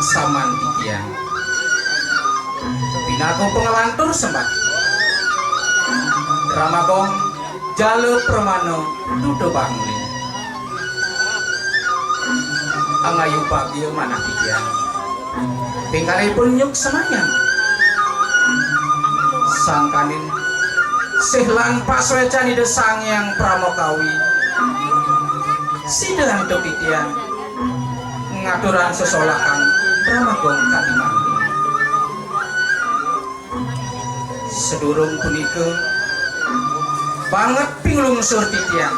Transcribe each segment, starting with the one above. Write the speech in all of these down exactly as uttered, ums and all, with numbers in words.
saman titiang. Pinaka pangalantur sembah. Drama Gong, jala pramana duda bangli. Angayu bagia manah titiang. Pingkalih pun nyuk semayang. Sangkaning sih lan pasuecan Ida Sang Hyang Pramakawi. Sida antuk titiang ngaturang sesolakan Drama Gong kadi mangkin. Sadurung punika, banget pinglungsur titiang.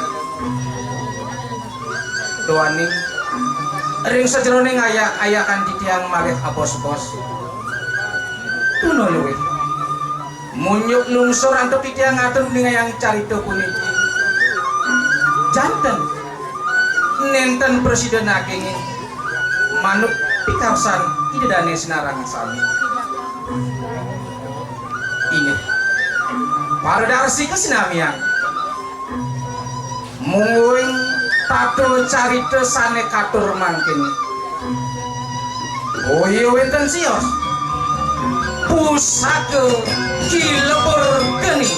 Duaning ring sajeroning ayak-ayakan titiang malih abos-bos. Tuna luih. Munyuk nungsur antuk titiang ngatur ningayang carita puniki. Janten nenten prasida nagingin manut pikarsan Ida Dane Sinarang sami. Inggih. Para darsika sinamian. Mungguing tata carita sane katur mangkin. Boya wenten sios. Pusaka Ki Lebur Geni.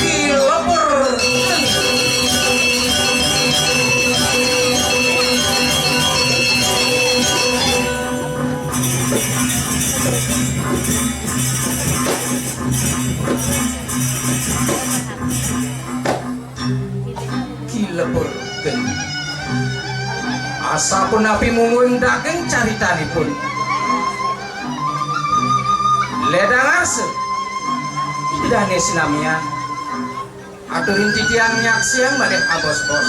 Ki Lebur Geni. Ki Lebur Geni. Asapunapi mungguing daging caritanipun. Ledang arsa. Ida Dane sinamian. Aturin titiang nyaksiang malih abos-bos.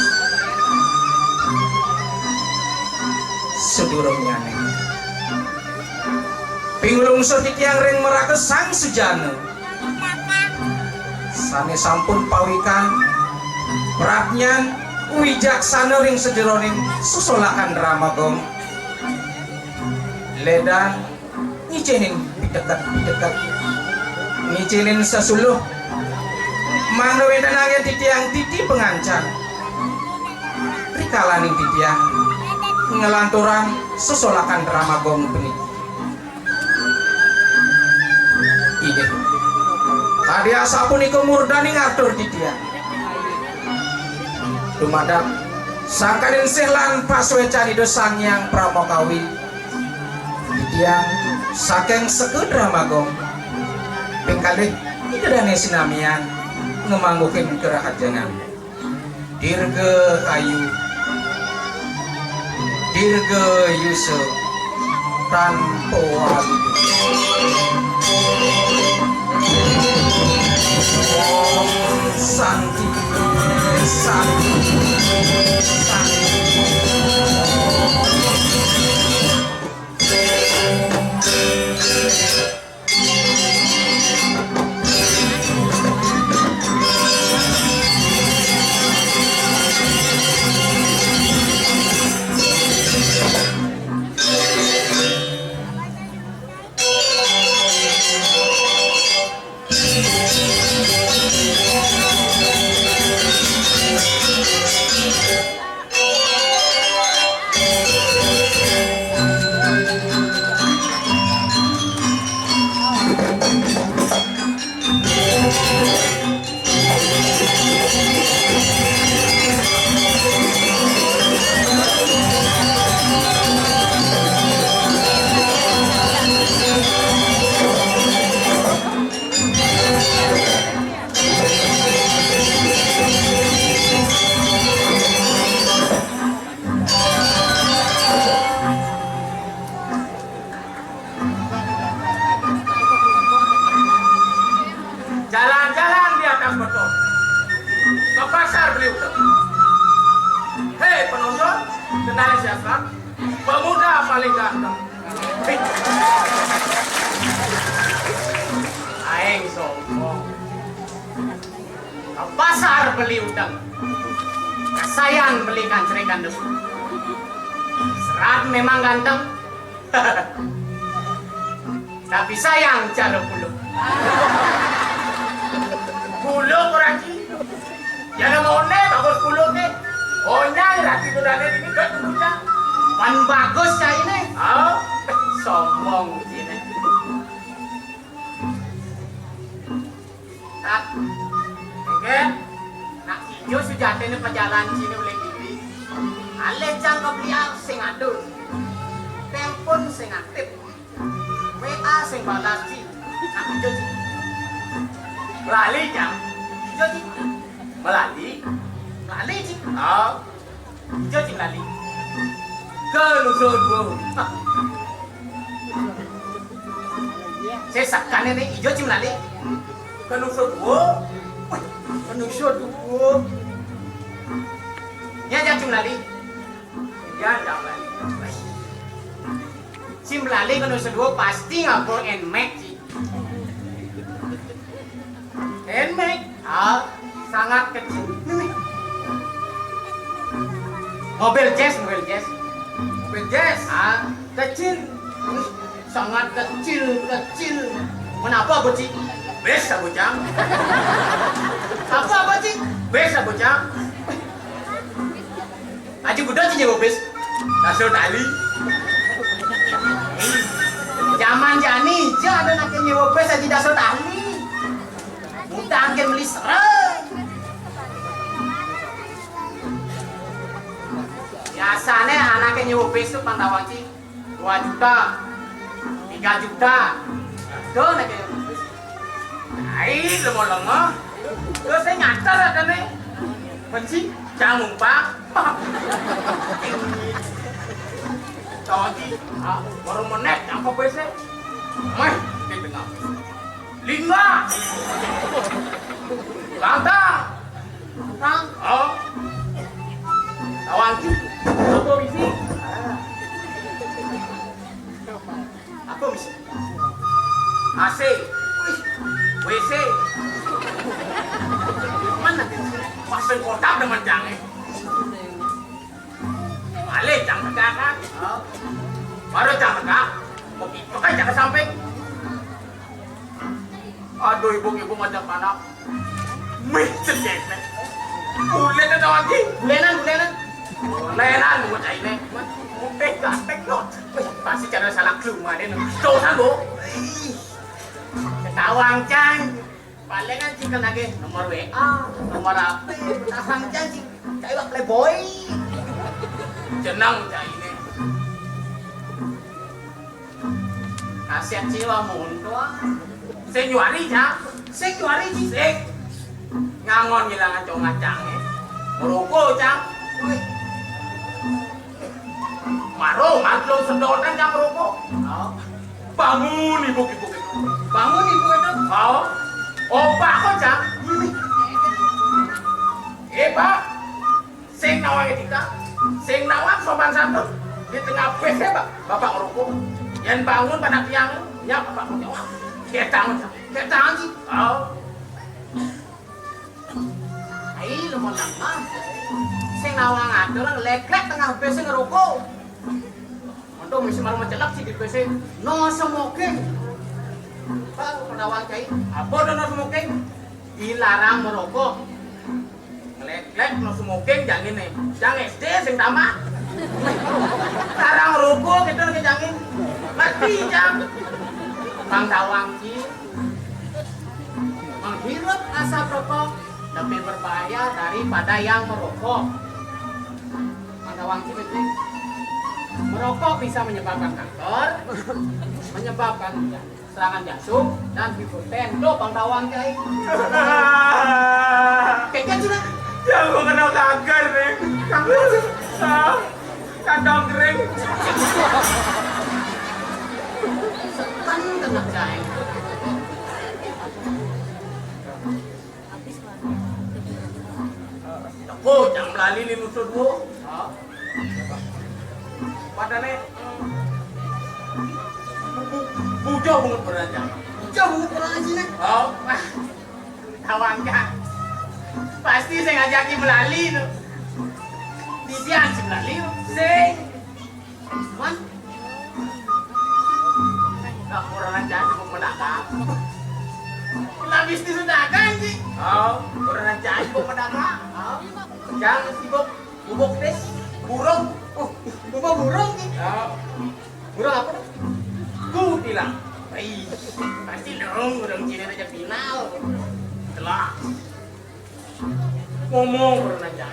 Sadurungnyane. Pinglungsur titiang ring maraga Sang Sujana. Sane sampun pawikan pradnyan wijaksana ring sajeroning sesolakan Drama Gong. Ledang ngicenin piteket-piteket, ngicenin sesuluh. Mangda wenten anggen titiang titi pangancan. Rikalaning titiang nglanturang sesolakan Drama Gong puniki. Inggih. Kadi asapunika murdaning atur titiang. Dumadak sangkaning sih lan pasuecan Ida Sang Hyang Pramakawi. Titiang saking Seka Drama Gong. Ping kalih Ida Dane sinamian ngamangguhin karahajengan. Dirga ayu, dirga yusa, tanpa wali. Om Santi, Santi, Santi. Jalan-jalan di atas beton. Ke pasar beli udang. Hei penonton, kenalin siapa? Pemuda paling ganteng. Hei. Aing sombong. Ke pasar beli udang. Kasayan beli kancerikan debu. Serat memang ganteng. Tapi sayang cara puluh. Kuluk ora, Ci. Yen mone bagus kuluke. Onyang rati tunane iki gak dibuka. Pan bagus cainé. Oh, sombong cainé. Tat. Oke. Nak ijo sujatine pejalan sini oleh diri. Alih jang kebliar sing atur. Telepon sing aktif. W A sing balas, Ci. Nak ijo, Ci. Melali, Cang. Ijo, Ci. Melali. Melali, Ci. Oh. Ijo, Ci, melali. Ke Nusa Dua. Saya sakane nih, ijo, Ci, melali. Ke Nusa Dua. Wih, ke Nusa Dua. Ya, ya, Ci, melali. Ya, ya, melali. Ci, melali ke Nusa Dua pasti ngabur Nmax, Ci. Nmax? Ah, sangat kecil. Ini. Mobil Jazz, mobil Jazz. Mobil Jazz? Ah, kecil. Sangat kecil, kecil. Kenapa, Bocil? Bes, Bocil. Apa, Bocil? Bes, Bocil. Aji budal sing nyewa bis. Daso tali. Zaman jani, ja ada nak nyewa bis aji daso tali. Utang ke beli serem. Biasanya anak nyewa bis tuh pantawang, Ci. Dua juta, tiga juta. Tuh, nek kayak gitu. Ai, lengo-lengo. Terus saya nyantar katanya. Benci, jangan ngumpang. Tadi, ah, baru menek, yang kok bese. Meh, di tengah. Lingga. Lantang. Lantang. Oh. Tawang. Apa misi? Apa misi? A C. Wih. W C. Mana? Masuk kotak dengan jange. Balik jam tegak kan? Baru jam tegak. Mau itu kan jangan sampai. Aduh, ibu-ibu ngajak anak. Mih, cedek, nih. Bulenan tau lagi. Bulenan, bulenan. Bulenan, mau cai, nih. Mutih, ganteng, no. Wih, pasti cara salah keluma, nih. Dosa, Bu. Ih. Ketawang, Cang. Palingan sih kena ke nomor W A, nomor H P, pasang Cang sih. Cai wak playboy. Jenang, Cang, ini. Kasihan sih, wah, mundur. Sing nyuari, Cang. Sing nyuari, Ci. Sing. Ngangon ngilangan cong ngacang, eh. Merokok, Cang. Wih. Maro, maklum sedotan, Cang, merokok. Oh. Bangun, ibu-ibu itu. Bangun, ibu itu. Oh. Opak kok, Cang. Wih. Eh, Pak. Sing nawang etika, sing nawang sopan santun, di tengah bis ya, Pak, Bapak ngerukuk. Yen bangun pada tiang, ya Bapak nyawa. Ketang, ketang, Ci. Oh. Ai, lu mau nang, Mas. Sing nawang atur, leklek tengah bis sing ngerukuk. Untung misi malah mencelak sih di B C. No smoking. Pak, penawang cai. Apa tuh no smoking? Dilarang merokok. Ngelek-lek no smoking jangan nih. Jangan S D sing tamat. Larang rokok gitu nih jangan. Mati jam. Bang Tawang Ci. Menghirup asap rokok lebih berbahaya daripada yang merokok. Bang Tawang Ci, merokok bisa menyebabkan kanker, menyebabkan serangan jantung, dan hiperten. Tuh, Bang Tawang Ci. Kayaknya sudah. Ya, gua kena kanker nih. Ah, kandang kering. Setan kena, Cai. Oh, jam lali lima puluh dua. Padahal bujau banget berajang. Bujau banget berajang sih, nih. Oh, wah. Tawang kan. Pasti saya ngajaki melali tuh. Titian si melali tuh. Sing. Mas. Nggak kurang ajar, cukup menakal. Lah bisnis udah ganti. Oh, Jangan sibuk, bubuk tis, burung. Oh, bubuk burung ki. Ya. Burung apa? Kutilang. Ih, pasti dong burung Cina aja final. Jelas. Ngomong burung aja.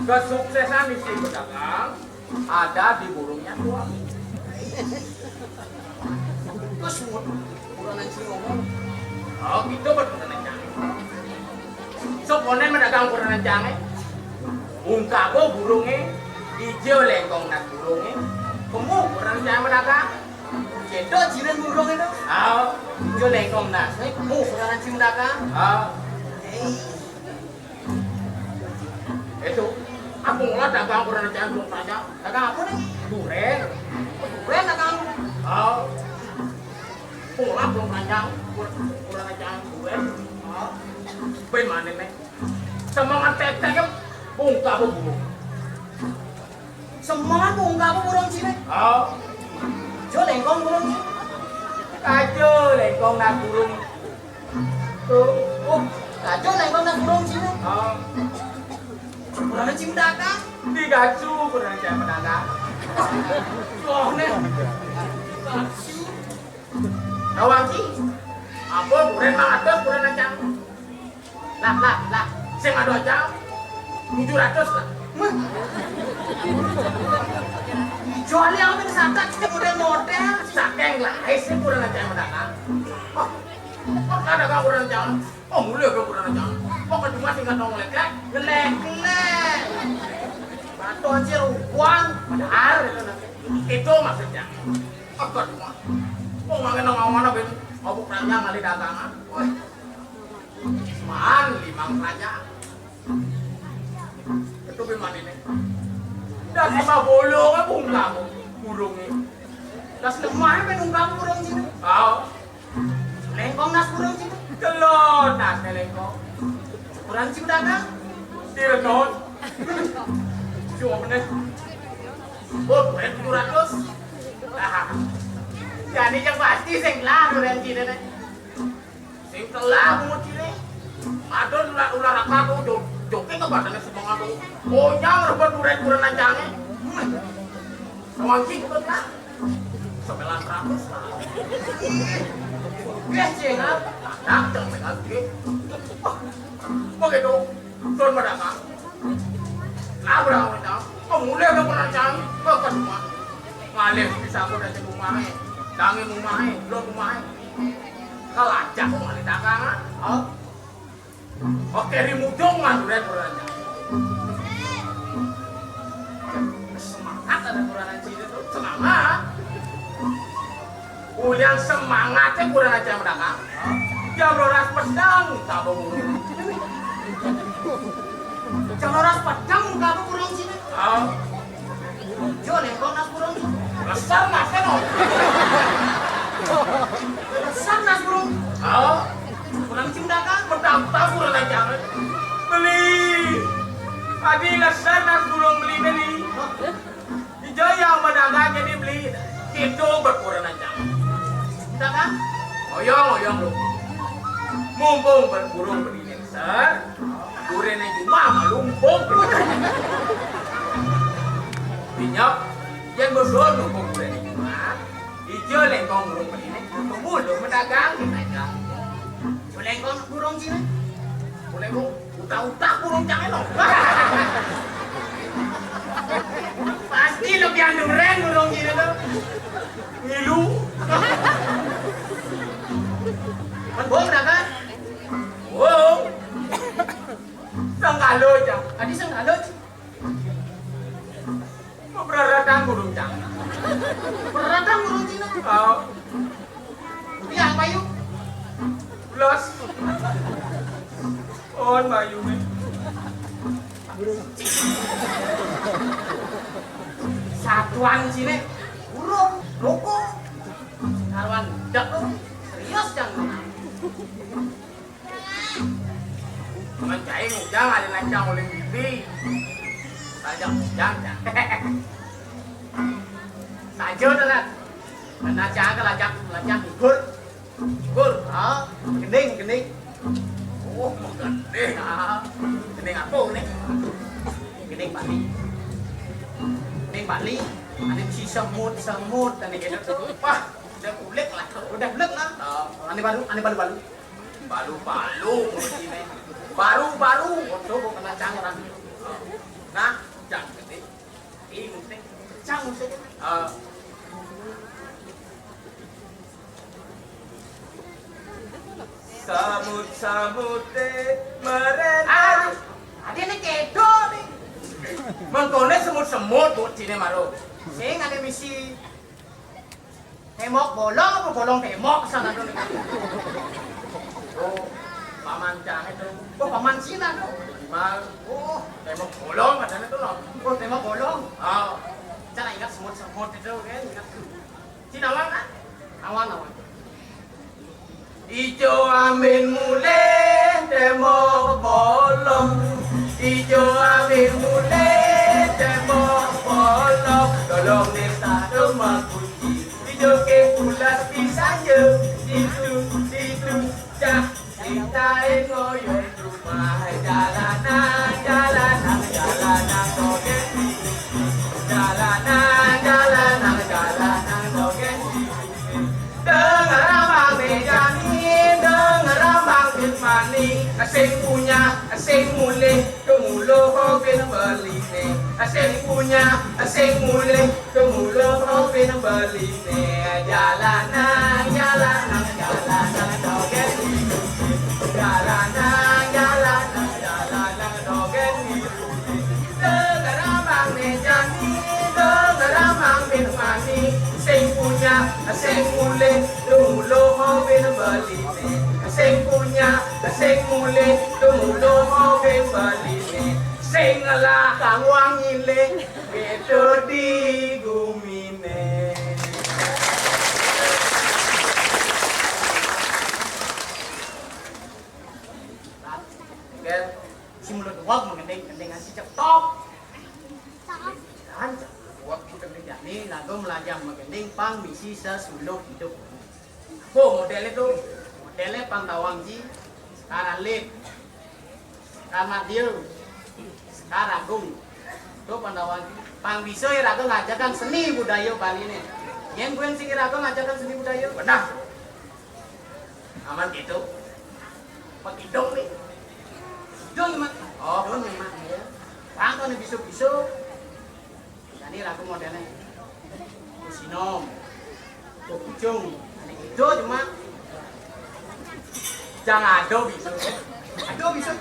Kesuksesan istri pedagang ada di burungnya tuh. Terus mut, kurang anjing ngomong. Oh, gitu betul anjing. Sok onen medagang kurang anjing. Ungkabo burungnya, ijo lengkong nak burungnya. Kamu kurang anjing medagang. Cedo jiran burung itu. Oh, ijo lengkong nak. Saya kamu kurang anjing medagang. Oh. Itu, aku ngolah dagang kurang ajar belum panjang. Dagang apa nih? Duren. Duren dagang. Oh. Ngolah belum panjang, kurang ajar duren. Oh. Ben mana nih? Semangat tek-tek ya, bungka apa burung? Semangat bungka apa burung sini? Oh. Jo lengkong burung sini. Kajo lengkong nak burung. Tuh, oh, kajo lengkong nak burung sini. Oh. Kurang cium dagang. Di gacu kurang cium dagang. Oh, nih. Gacu. Kawan ki. Apa kurang mangatus kurang ancang. Lah, lah, lah. Sing ada aja tujuh ratus lah. Mah. Kecuali aku minta santak kita model-model. Saking lah, eh, sih kurang aja mendadak. Oh, kok ada kau kurang aja? Oh, mulai kau kurang aja. Kok cuma tinggal dong lek-lek, ngelek-ngelek. Batu aja rukuan, padahal itu nanti. Itu maksudnya. Apa cuma? Mau makan nong mana ben? Mabuk ranjang kali dagangan. Wah. Man, limang raja. Itu gimana nih? Das lima bolong apa ungkap burungnya? Das lemah apa ungkap burung sini? Oh. Lengkong nas burung sini? Telur nas lengkong. Kurang sini dagang? Tirenon. Cuma bener. Oh, duit tujuh ratus. Nah, jadi yang pasti sing lah duren sini nih. Sing telah bungut kiri. Ada ular ular apa tuh? Jok jokin ke badannya semangat tuh. Onyang rebut duren duren ancangnya. Wangi betul lah. Sembilan ratus lah. Ih, cengal. Anak jangan megang duit. Wah, begitu. Don berapa? Lah berapa kita? Oh, mulai ke pernah cang. Ke rumah. Ngalih bisa aku dari rumah. Tangi rumah, belum rumah. Kalau aja aku ngalih dagangan. Oh. Oke, di mudong manduran kurangnya. Semangat ada kurang sini tuh. Semangat. Ulian semangatnya kurang aja mendagang. Jam rolas pedang, tak burung. Jam rolas pedang, tak burung sini. Oh. Jo, lengkong nas burung. Lesar nas kan, oh. Lesar nas burung. Oh. Kurang cium dagang. Pedang tak kurang aja. Beli. Adi lesar nas burung beli, beli. Ijo yang mendagang jadi beli. Itu berkurang aja. Dagang. Oyong, oyong lu. Mumpung berburung beli. Ser, duren yang cuma malumpung. Dinyap, yang bersuara numpung duren yang cuma. Ijo lengkong burung ini, tunggu lu mendagang, mendagang. Ijo lengkong burung sini. Boleh bu, utak-utak burung jangan lo. Pasti lebih anduren burung sini tuh. Ngilu. Kan bohong dah kan? Wow. Sangkalo aja. Tadi sangkalo. Mau beraratan burung jangan. Beraratan burung Cina. Oh. Iya, apa yuk? Belas. On bayu nih. Satuan sini burung loko. Karuan dak tuh serius jangan. Mencai ngujang ada lancang oleh bibi. Lancang ngujang ya. Saja dah lah. Kena jaga lancang lancang gugur. Gugur. Ah, gending gending. Oh, makan. Nih, ah, gending apa nih? Gending Bali. Gending Bali, ané misi semut-semut, ané gitu tuh. Wah, udah bulik lah. Udah bulik lah. Oh, ané baru, ané balu-balu. Balu-balu, ini. Baru-baru. Waduh, gua kena cang orang. Nah, cang gedé. Ih, musik. Cang musik. Eh. Samut-samuté merénta. Aduh, adé né kédo nih. Mengkoné semut-semut, Bu, sini maru. Sing ané misi témbok bolong apa bolong témbok sana tuh nih. Oh, paman cang itu. Oh, paman Cina tuh. Minimal. Oh, témbok bolong katanya tuh loh. Oh, témbok bolong. Oh. Cara ingat semut-semut itu kan, ingat. Cina kan? Awan, awan. Ijo amin mulih témbok bolong. Ijo amin mulih témbok bolong. Bolong desa rumah kunci. Ijo ke pulas pisan yo. Itu, itu, cah. Cinta ngoyo rumah. Jalanan, jalanan, jalanan, oke. Jalanan, jalanan, jalanan, oke. Dengar Abang Benjamin, dengar Abang Firmani, sing punya, sing mulih, kemuluh bin beliné. Sing punya, sing mulih, kemuluh bin beliné. Jalanan, jalanan, jalanan, dogén. Jalanan, jalanan, jalanan, dogén. Dengar Abang Benjamin, dengar Abang Firmani, sing punya, sing mulih, dulu mobil beli. Sing punya, sing mulih, dulu mobil beli. Sing ngelah kang wong ngiling, beda di guminé. Kan? Si mulut wag mengending-endingan si cetok. Kan, wag mengending jani, lagu melajah mengending pang misi sesuluh hidup. Bo, model itu, modelnya pang tawang ji, Sekar Alit, Sekar Madio, Sekar Agung. Tuh pang tawang ji. Pang bisa iraga ngajarkan seni budaya Bali nih. Yen gue sing iraga ngajarkan seni budaya. Benar. Aman gitu. Pak Idong nih. Idong, Mak. Oh, Idong, Mak. Ya. Pang tuh nih bisa-bisa. Jadi lagu modelnya. Sinom. Bujung. Ini itu cuma. Jangan ada bisa. Ada bisa.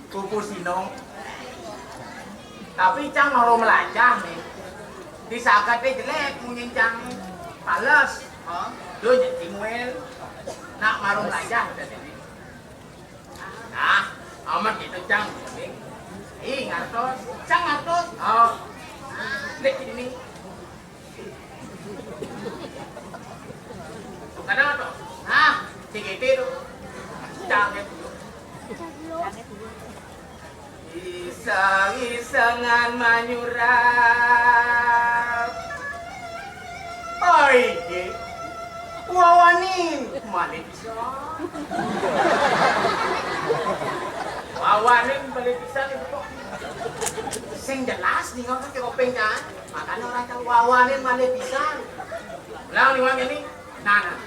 Pupu Sinom. Tapi cang mau melajah nih. Di sagatnya jelek, mungkin cang pales. Oh, lu jadi Timuel. Nak marung melajah udah jadi. Nah, amat gitu, Cang. Ih, ngartos. Cang ngartos. Oh. Nek ini. Kadang apa? Nah, C G T tuh. Cang ya. Iseng-isengan manyurap. Oh, iki. Wawanin. Malih pisan. Wawanin malih pisan itu kok. Sing jelas nih, nggak pakai kopeng, kan? Makanya orang tahu wawanin malih pisan. Ulang nih, Wang, ini. Nah, nah.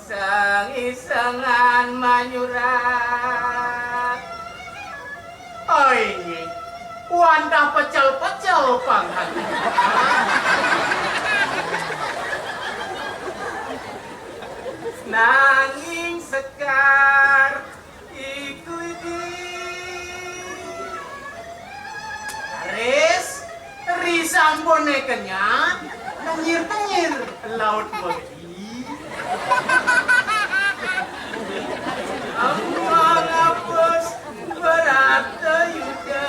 Iseng-isengan manyurap. Oh, ini. Wantah pecel-pecel pangkat. Nanging Sekar iku iki. Ris, ri sampune kenyang, tenyir-tenyir laut megi. Amang apus berat yuda.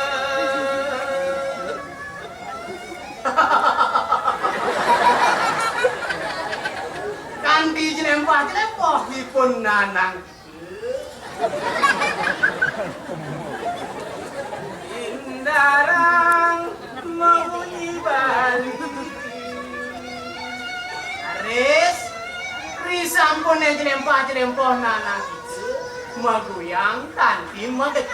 Kanthi jlempah-jlempoh ipun nanang. Indarang mabunyi Bali. Ris, ri sampune jlempah-jlempoh nanang itu. Maguyang kanti maget.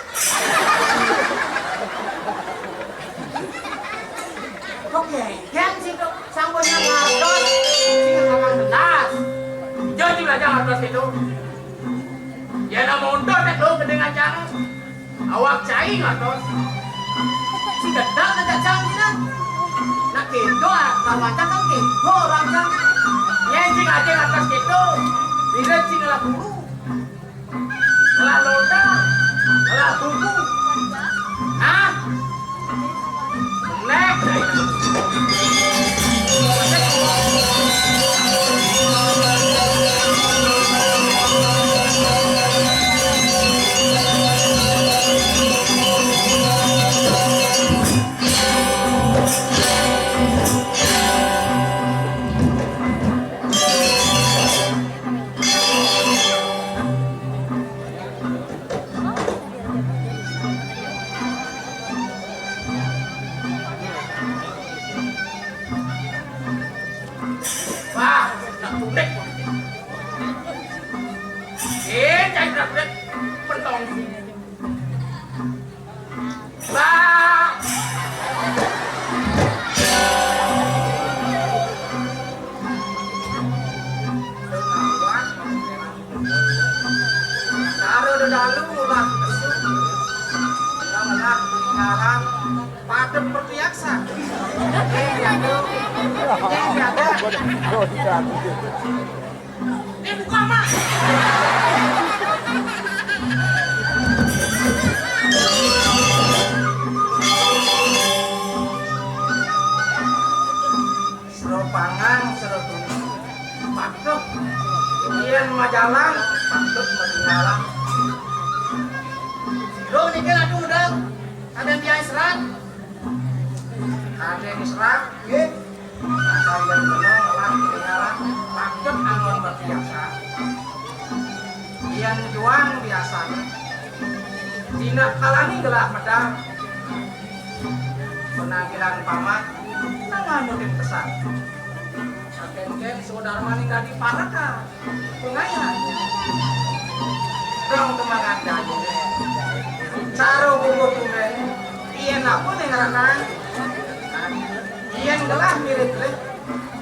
Oke, kan situ sampun ngartos sing kakang tenas. Jadi belajar ngartos itu. Ya, nak mondot nek lo gedeng acara. Awak cai ngartos. Sing gedang ngajak cang kita. Nak kedo, ah, kawan cang kan kedo orang cang. Ya, sing aja ngartos kedo. Bila sing lah guru. Lah loda, lah bubu. Hah? Nek. Wah, nak tulik. Eh, cai nak tulik. Pentong. Wah. Karo dedalu ngulah kesu. Ngelah ngarang padem pertiaksa. Eh, jago. Eh, jago. Eh, buka, Mak. Sira pangan, sira turu. Patuh. Yén majalan, patut matinggalan. Sira niki ratu medal. Kadén tiang serat. Kadén serat, nggih. Asal yén bener ngelah ketinggalan, patut anggon berbiasa. Yén juang biasane. Tindak kalani gelah medal. Penampilan paman, nang nganutin pesan. Sakénkén Sudarmaning dadi parekan. Pengayah. Dong kemangan daging. Cara bumbu tumbén. Yén apa ning ranan? Yén gelah mirip leh.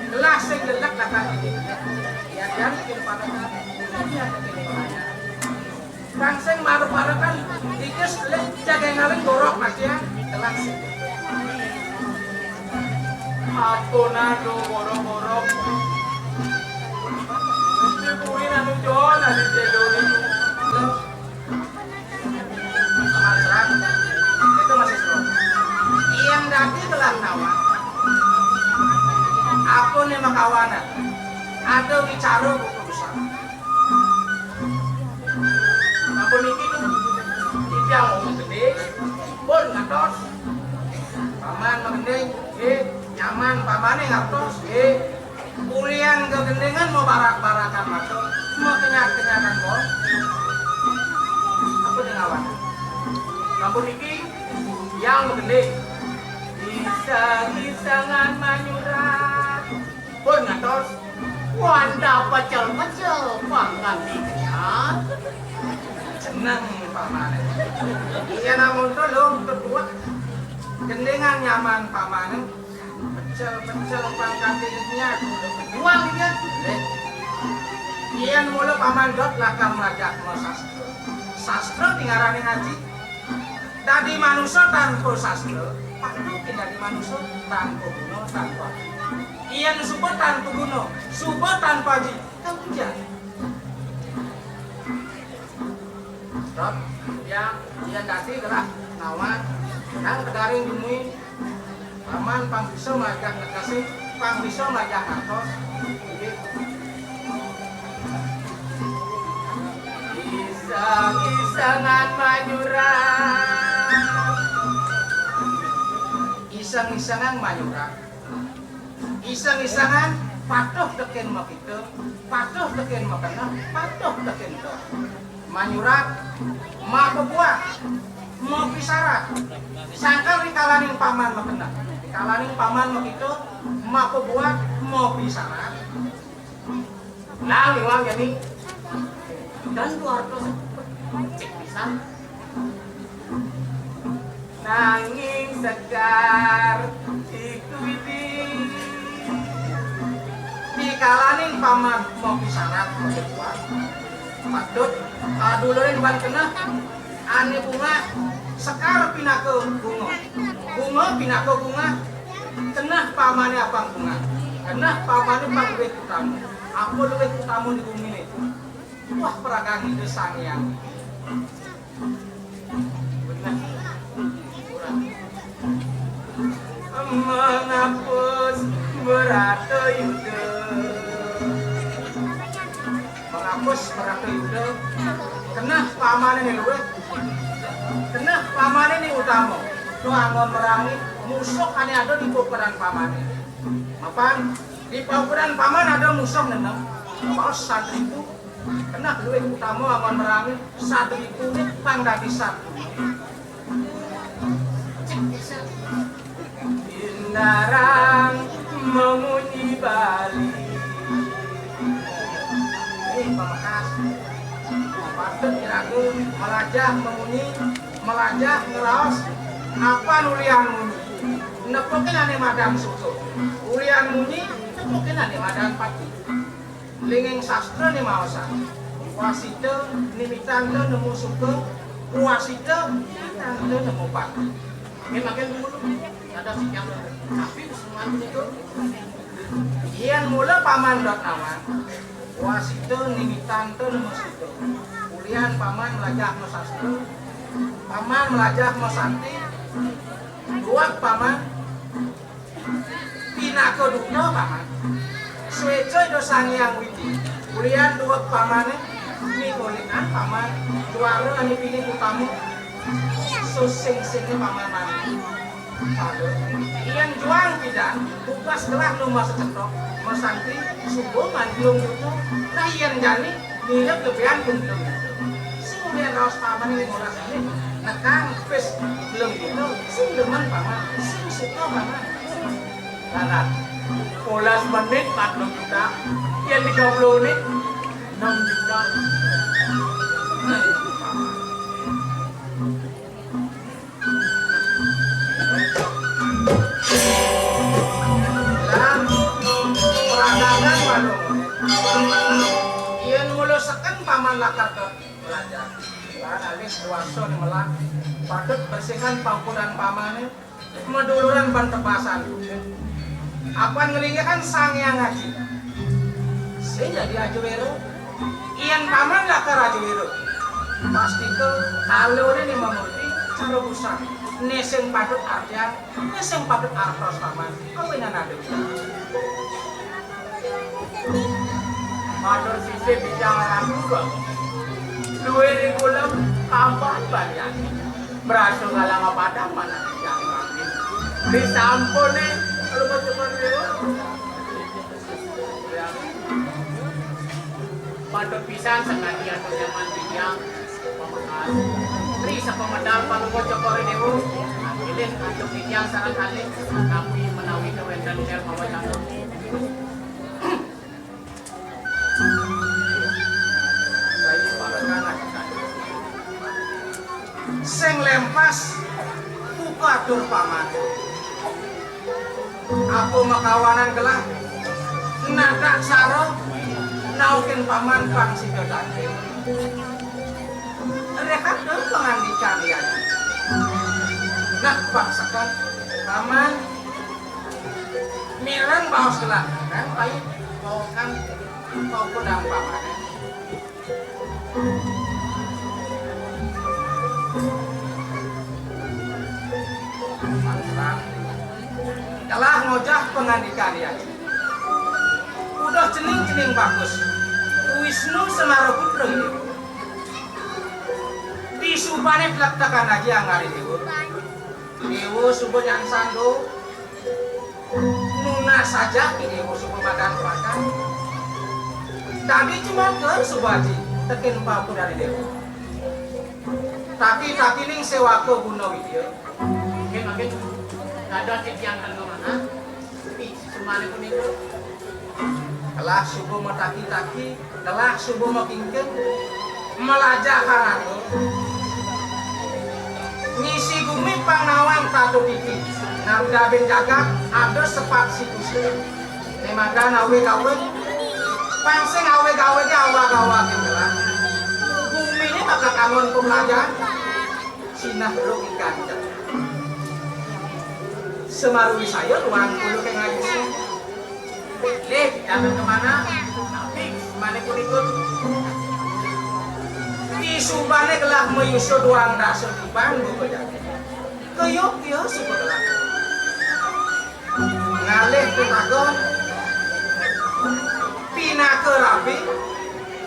Gelah sing jelek lakar ini. Ya kan, bikin parekan. Kan dia bikin pengayah. Kang sing marep-marepan titis lek jaga ngaling gorok Mas ya. Telah sih. Ampun aduh gorok-gorok. Mesti kuwi anu Jon anu Jedoni. Mas Ram, itu masih seru. Yang dadi telah nawar. Aku nih makawana. Ada bicara buku besar. Ampun niki, titiang wong gedé, pun ngertos. Paman magending, nggih, nyaman pamané ngertos, nggih. Ulian gegendingan mau barak-barakan matur, mau kenyat-kenyatan, Bos. Ampun ngawan. Ampun niki, yang magending. Iseng-isengan manyurat. Pun ngantos wanda pecel-pecel panggantinya. Seneng pamane. Iya namun to lho ketua. Gendengan nyaman pamane. Pecel-pecel panggantinya. Juang dia. Iya mula paman dot lakar ngajak sastra. Sastra tingarane ngaji. Dadi manusa tanpa sastra, patut dadi manusa tanpa guna, tanpa arti. Yen suba tanpa guna, suba tanpa arti, kapuja. Sebab ya, yen dadi gerak nawar, nang kedaring dumuin, Paman pang bisa majak nekasi, pang bisa majak ngantos. Nggih. Iseng-isengan manyurat. Iseng-isengan manyurat. Iseng-isengan patuh tekén makita, patuh tekén makeneh, patuh tekén to. Manyurat, mapebuat, mapisarat. Sangkal rikalaning paman makeneh, rikalaning paman makita, mapebuat, mapisarat. Nang iwang jani, dan dua ratus. Cik pisan. Nanging Sekar iku Widi. Dikalaning paman mapisanan maketuan, patut kadulurin ban keneh ané bungah. Sekar pinaka bunga, bunga pinaka bungah. Keneh pamané apang bungah, keneh pamané pang luwih utama. Apa luwih utama di guminé? Wah, paragan Ida Sang Hyang. Mengapus Bratayuda. Mengapus Bratayuda. Keneh pamané né luwih. Keneh pamané né utama. Tuh anggon merangi musuh ané ada di paukuran pamané. Mapan di paukuran paman ada musuh nenem. Baos satripu. Keneh luwih utama anggon merangi satripuné pang dadi satu. Indarang memunyi Bali. Ih, pamekas. Patut iraga malajah memunyi, malajah ngraos. Apan ulian munyi, nepukin ané madan suka. Ulian munyi, nepukin ané madan pati. Linging sastra né maosang, wasita nimitanta nemu suka, wasita nimitanta nemu pati. Makin-makin dulu, ada si yang tapi semua itu. Yén mula paman dot nawang, wasita nimitanta nemu suka. Ulian paman malajah masastra, paman malajah masanti, duweg paman pinaka duta paman. Swéca Ida Sang Hyang Widi. Ulian duweg pamané mingolikan paman juara ané pinih utama. Susing-singé paman mani. Pada yén juang pidan, tugas gelah nu masacethok, masanti, suba manjlung duta. Nah, yén jani Mirip lebihan pun belum tentu. Sing udah raos paman ini molas ini, nekang pis belum tentu. Sing demen paman, sing suka paman. Karena molas menit empat puluh juta, yang tiga puluh menit enam juta. Lah, peradaban warung. Yén mula seken paman lakar ka belajar. Lah, alis kuasa ni melah. Patut bersihkan pangkudan pamané. Maduluran ban tebasan. Apan nglinggihang Sang Hyang Aji. Sing dadi ajuwira. Yén paman lakar ajuwira, pastika kalané ni mamurti cara busan. Né sing patut artian, né sing patut artos paman. Kawinan adu. Matur sisih bijang ratu, Bang. Duwé ring kula kapan balian. Brasa galang padang mana bijang ratu. Disampun nih, kalau mau cuma dewa. Patut pisan sakadi atur nyaman bijang. Pamekas. Tri sapamedal Palungguh Cokor I Déwa. Anggiling antuk titiang sareng kalih, napi menawi kawénten él pawacana. Sing lempas buka atur paman. Apa makawanan gelah nadak sara naukin paman pang sida daging. Rehat dong pangandikan ya. Nah, bangsakan paman mireng baos gelah kan pait bawakan kau pedang paman. Telah ngojah pangandikan ya. Udah cening-cening bagus. Wisnu Semara Putra ini. Di subane telak-telakan aja angari dewa. Dewa suba nyansando. Nunas saja ini musuh pemakan makan. Tadi cuma ke subaji tekin papu dari dewa. Tapi tapi ning sewako guna widya. Mungkin mungkin ada titiang kandung anak. Tapi semuanya pun itu. Telah subuh mataki-taki, telah subuh makingkin. Melajahan aku. Ngisi gumi pang nawang tatu titi. Nang dabin jagat ada sepat siku sila. Nemaga nawe gawe. Pang sing awe gawe ke awak-awak ke lah. Gumi ini bakal kangen pembelajaran. Sinah bro ikan. Semaru saya ruang puluh ke ngaji. Lih, jangan kemana? Tapi mana pun ikut. Di subane gelah meyusuh doang dasar tiban bebedak. Keyok dia suka gelah. Ngalih pitagon. Pinaka rabi.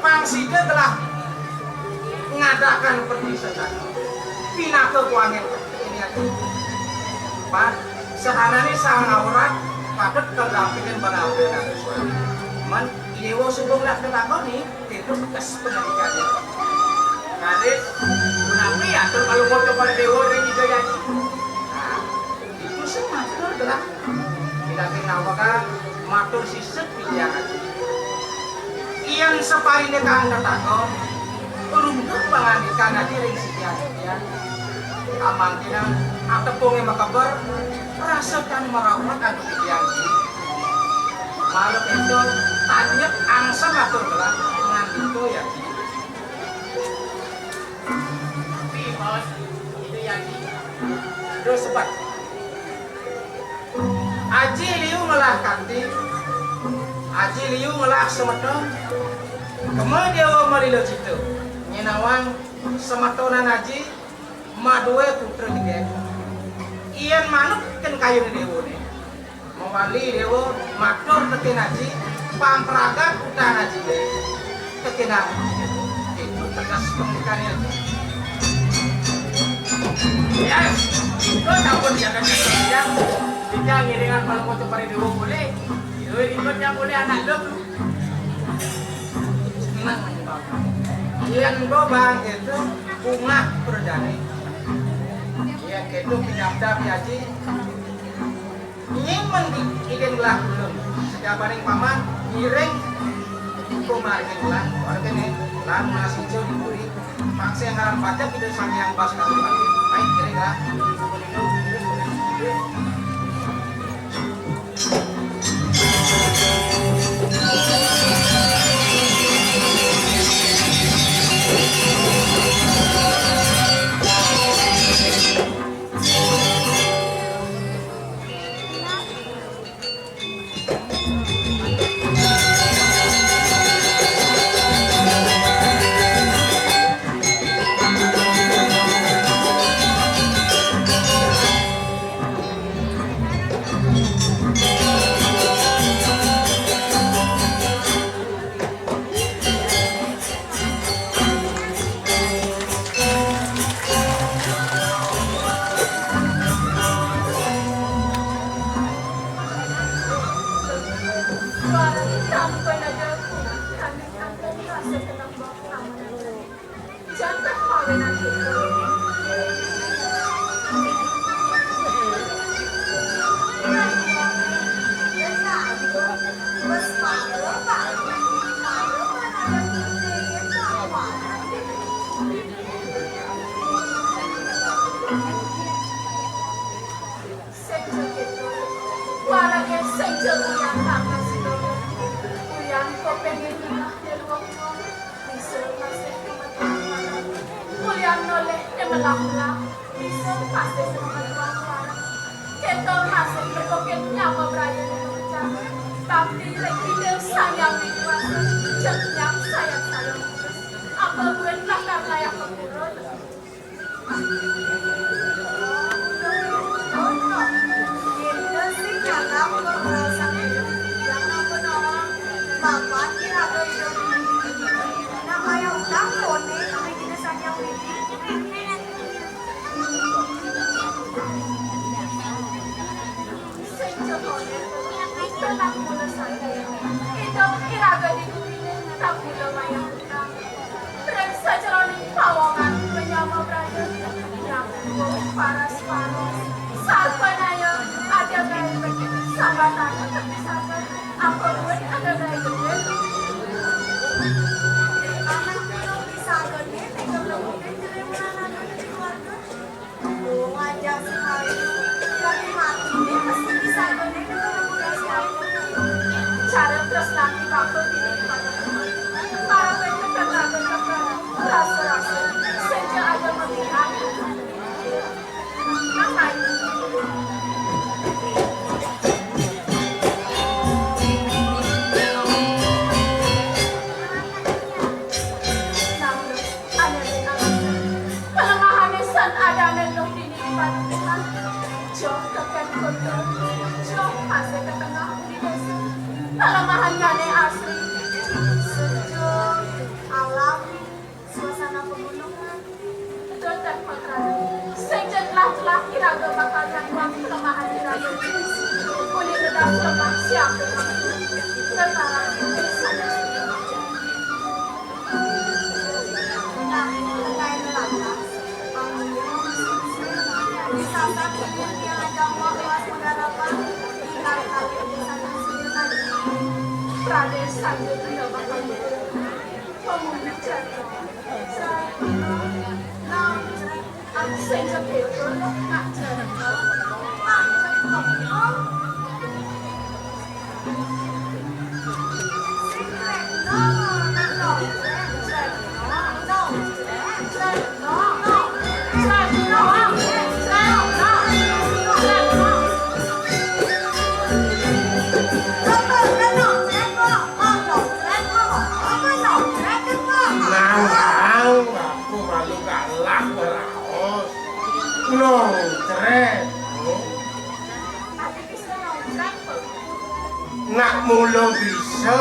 Pang sida gelah ngadakan perpisahan. Pinaka kuangin ini aku. Pan, sahanane sang aurat patut terdampingin bana abdi nang suami. Man, idewa subung lah ketakoni, itu bekas pendidikannya. Kadit, menawi atur kalau mau kepada dewa dan juga jadi. Nah, itu sing matur gelah. Pinaka nawa matur sisip titiang ati. Yen saparindikan tetakon, runduk pangandikan ati ring sitian-sitian. Amangkina atepunge makeber, rasa tan maraumat antuk titiang. Mara ento tanyep angsa matur gelah ngandika ya. Tapi, Bos, itu ya. Terus sebat. Aji liu ngelah kanti, aji liu ngelah semeton. Kema dewa marila cita. Nyenawang semetonan aji madue putra tiga. Ian manut ken kayune dewa ne. Mawali dewa matur tekin aji, pampragat utang aji. Tekin aji. Itu tegas pembukaan aji. Ya, itu sampun jaga ya. Kita ngiringan kalau mau coba dewa boleh. Itu ribet yang boleh anak lu. Senang. Ian gobang itu bunga perjani. Ian itu penyabda aji. Nyimen di idin gelah ulun. Sekabaning paman ngiring kumargin gelah. Wargane lan masih jauh di puri. Pangse ngaran pajak Ida Sang Hyang Baskara. Baik, ngiring gelah. Sing jegit, warage sing jeguyang kang sida. Kuyang kepengin ningah yen wong tuwa bisa masih kemetuan. Kuyang noleh ing melah-melah bisa masih semetuan. Kita masih berkopit nyama beraya ning pecah. Bakti ring Ida Sang Hyang Widi Wasa, jek nyang sayang-sayang. Apa buin lakar layak pepurun? Sing jagane, tenang mula saja. Idup iraga di gumine, tak mula mayang utang. Ring sajeroning pawongan menyama braya, nyambung paras-paros. Sarpanaya, ada gawe sambatan, sabar. Apa buat ada gawe gedhe? Anak gunung di saben Joh, masih ke tengah di desa. Kelemahannya ne asri. Sejuk, alami, suasana pegunungan. Dodak makan. Sing jelas-jelas iraga bakal nyatuang kelemahan iraga. Uli ngedas lemah siap. Tentara. Nang, nang, aku malu kalah beraos. Nongkrek. Nak mula bisa,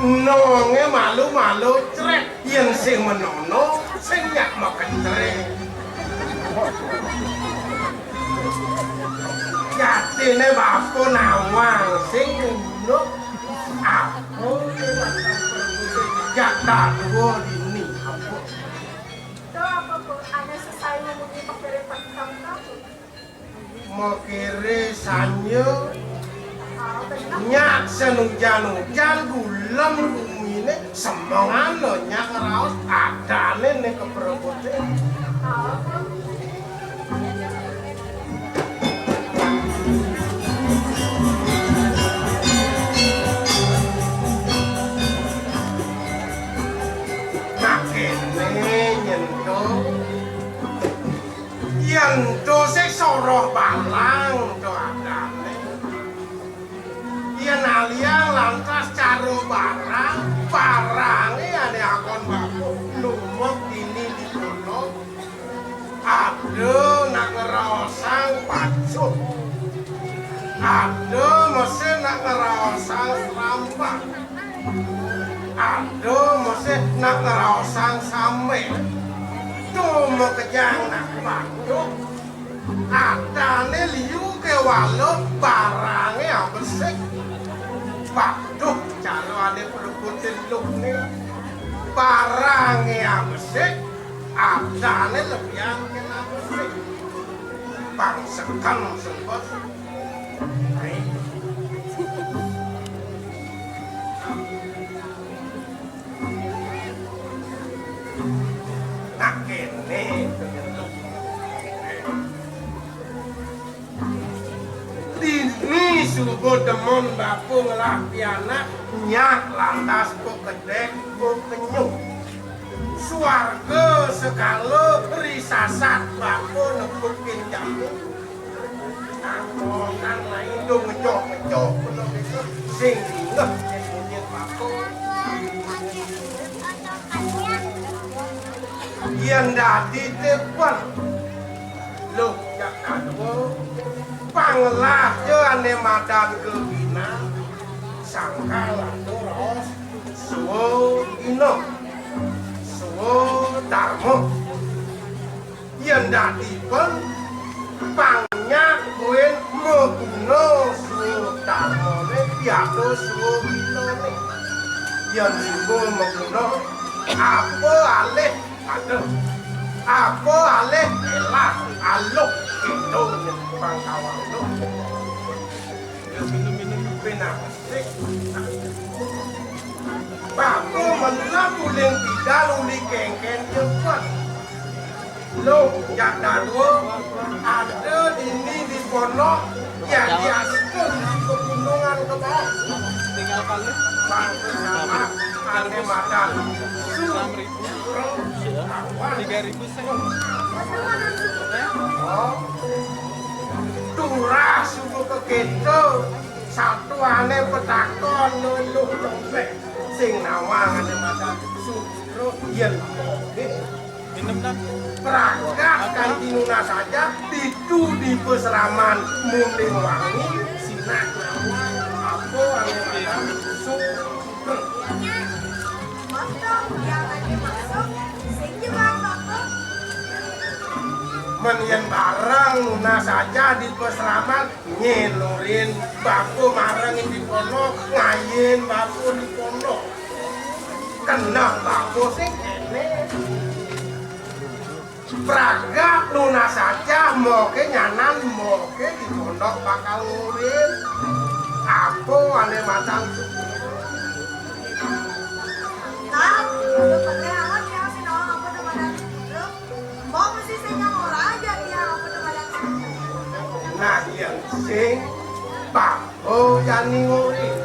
nonge malu-malu crek. Yen sing menono, sing nyak maketrek. Jatine bapa nawang sing ngono. Apa? Jak dadua dini. Apa? Tuh apa, Bu? Ane sesai ngomongin pekere petang kamu. Mekere sanya nyak senujan-ujan gulem gumine semengana nyak ngraos adane ne keperebute. Makene nyentuh. Yen dosik soroh balang do adane. Yen aliyang lantas cara barang, barange ane akon baku numut dini di kono. Ada nak ngeraosang pacuh. Ada mesti nak ngeraosang serampang. Ada mesti nak ngraosang sambe. Tuh makejang nak waduh. Adane liu kewala barange abesik. Waduh, cara ane perkutih luh ne. Barange abesik, adane lebihan kena besik. Bang sekan sempet. Nah, kene. Dini suba demen bapa ngelah pianak, nyak lantas ko kedek, ko kenyuh. Suarga segala risasat bapa nepukin jamu. Angkonan lain do ngejoh-ngejoh peno beso sing dingeh yen munyin bapa. Yen dadi tepen. Loh, jak kadua. Panglah ja ane madan keginan. Sangkal atur raos. Suwa ina. Suwa darma. Yen dadi pang, pang nyak buin maguna suwa darmane piada suwa winane. Yen suba maguna, apa alih? Aduh. Apa alih? Elah, aluh, kidung, pang kawang, aluh. Minum-minum, pinang. Bapa menang uling pidal uli kengken cepet. Loh, jak dadua, ada dini di pondok, ya diasken di pegunungan ke bawah. Tinggal paling. Bangsa sama, ane madan. Enam ribu. Su, ya. Awan. Tiga ribu sen. Oh. Turah suku ke kita. Satuane petakon luluh lembek sing nawang ane madan Sutro yen moge. Minum, Nan. Pragat kanti nunas saja, ditu di pasraman Muning Wangi, sinah nawang apa ané madan Sutra. Mén yén bareng nunas saja di pasraman, nyén nurin bapa marengin di pondok, ngayén bapa di pondok. Keneh bapa sing kéné. Pragat nunas saja, moké nyanan, moké di pondok bakal ngurin. Apa ané madan Sutra. Nah, yén sing bapa jani ngurin.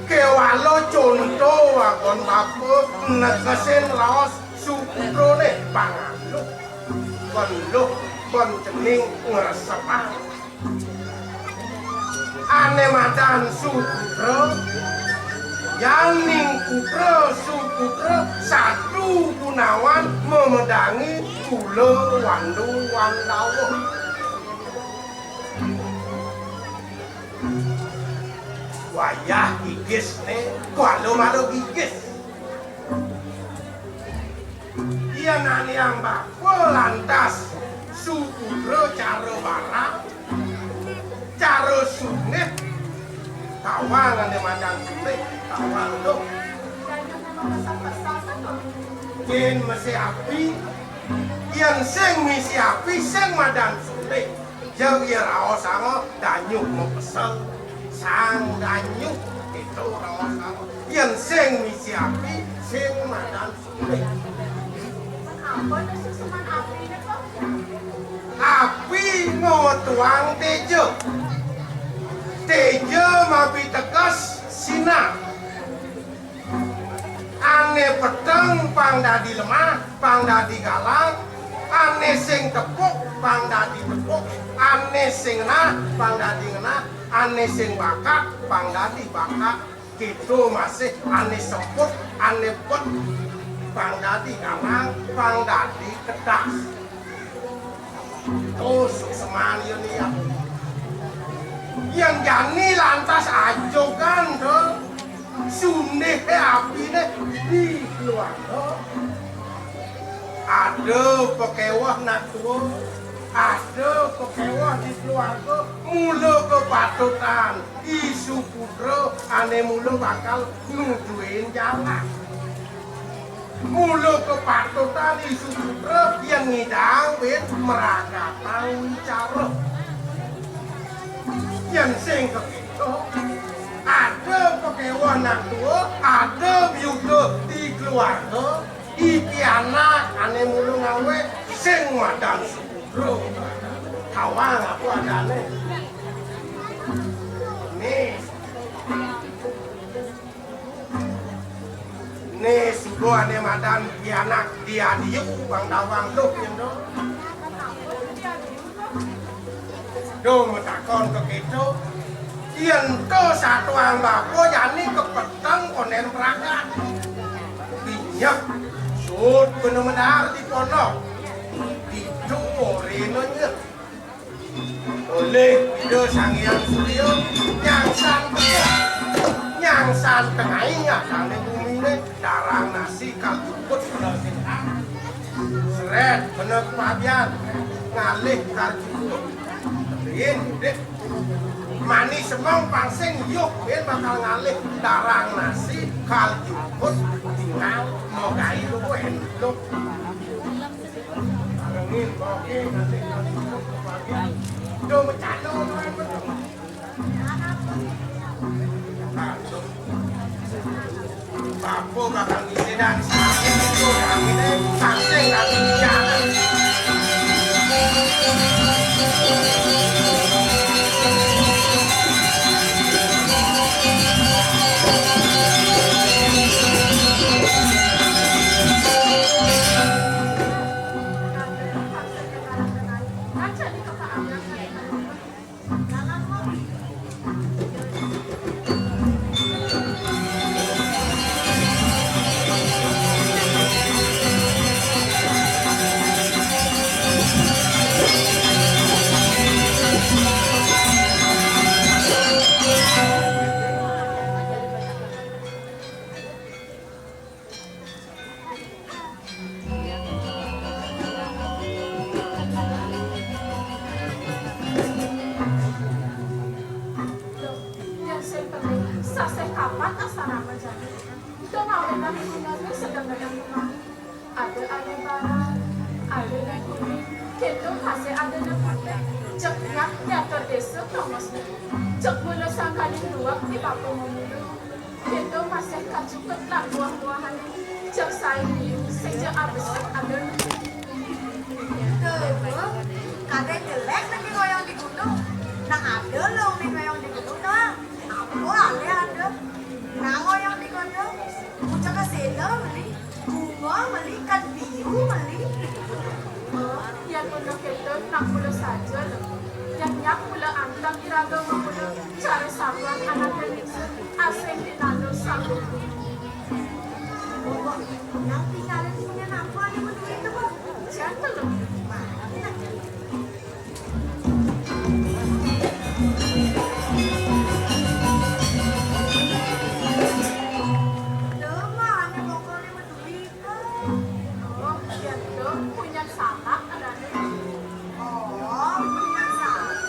Kéwala conto agon bapa negesin raos Suputrané panganduk. Kon luh, kon cening ngresepang. Ané madan Suputra, yaning putra Suputra Satu Gunawan mamedangi Kula Wandu Wandawa. Wayah gigisné, kuala mara gigis. Yén aniang bapa lantas Suputra cara barang, cara sunih, tawang ané madan sunih, tawang tuh. Yén misi api, yén sing misi api, sing madan sunih. Jeng ya raosanga danyuh mapesel, sang danyuh itu raosanga. Yén sing misi api, sing madan suling. Apa to susuman apiné, Pak? Api ngwetuang téja. Téja mapiteges sinah. Ané peteng pang dadi lemah, pang dadi galang, ané sing tepuk pang dadi tepuk, ané sing ngenah pang dadi ngenah, ané sing bakat pang dadi bakat, kéto masih ané semput, ané pet pang dadi galang, pang dadi kedas. Tusuk semalian ya. Yang jani lantas ajogan to. Sundih apiné di keluarga. Ada pakéweh nak tua, ada pakéweh di keluarga. Mula kepatutan isu putra ané mula bakal nujuin jalan. Mula kepatutan isu putra yén ngidang wit mragatang wicara. Yén sing kakéto, ada pakéweh nak tua, ada biuda di keluarga, i pianak ané mula ngawé sing madan suputra. Tawang apa adané. Nih. Né suba ané madan pianak diadiu bang dawang luh yén do. Do matakon ka kéto, yén to satuang bapa jani kapeteng kondén pragat. Dinyek sut bener-bener di pondok. Ditu orina nyek. Olih Ida Sang Hyang Surya nyangsan tengah, nyangsan tengahing asané buminé, darang nasi kal jukut. Srét bener kepabian ngalih kal jukut. Rin, dik. Mani semeng pang sing yuh, rin bakal ngalih darang nasi kal jukut. Tinggal mau gai lu, lu. Bapa bakal ngisi dan saking itu kami deh, saking kami jalan. Ada ané barang, ada ané kuning, kéto kasih ada ané putih. Cék nyak nyatur désa tongos. Cék mula sangkaning duwak di bapa mamula. Kéto masih kacukut lan buah-buahané. Cék saé liu, séja abesik ada. Tuh, Bu, kadén jelék lagi ngoyong di gunung. Nang ada lo ngoyong di gunung, nah. Apa alih ada? Nang ngoyong di gunung. Pucuk kasih lo beli. Bunga meli, kan biu meli. Oh, yén mula kéto, nak mula saja lo. Yén nyak mula anteng iraga mamula, cara sabar anak Indonesia, asing di tanah sanggup. Bobo, nang tinggalin punya napa nih menduit itu, Bu? Jangan lo. Mana? Loh, mana pokoknya menduit. Oh, iya, tuh, punya sanak ada. Oh, punya sanak.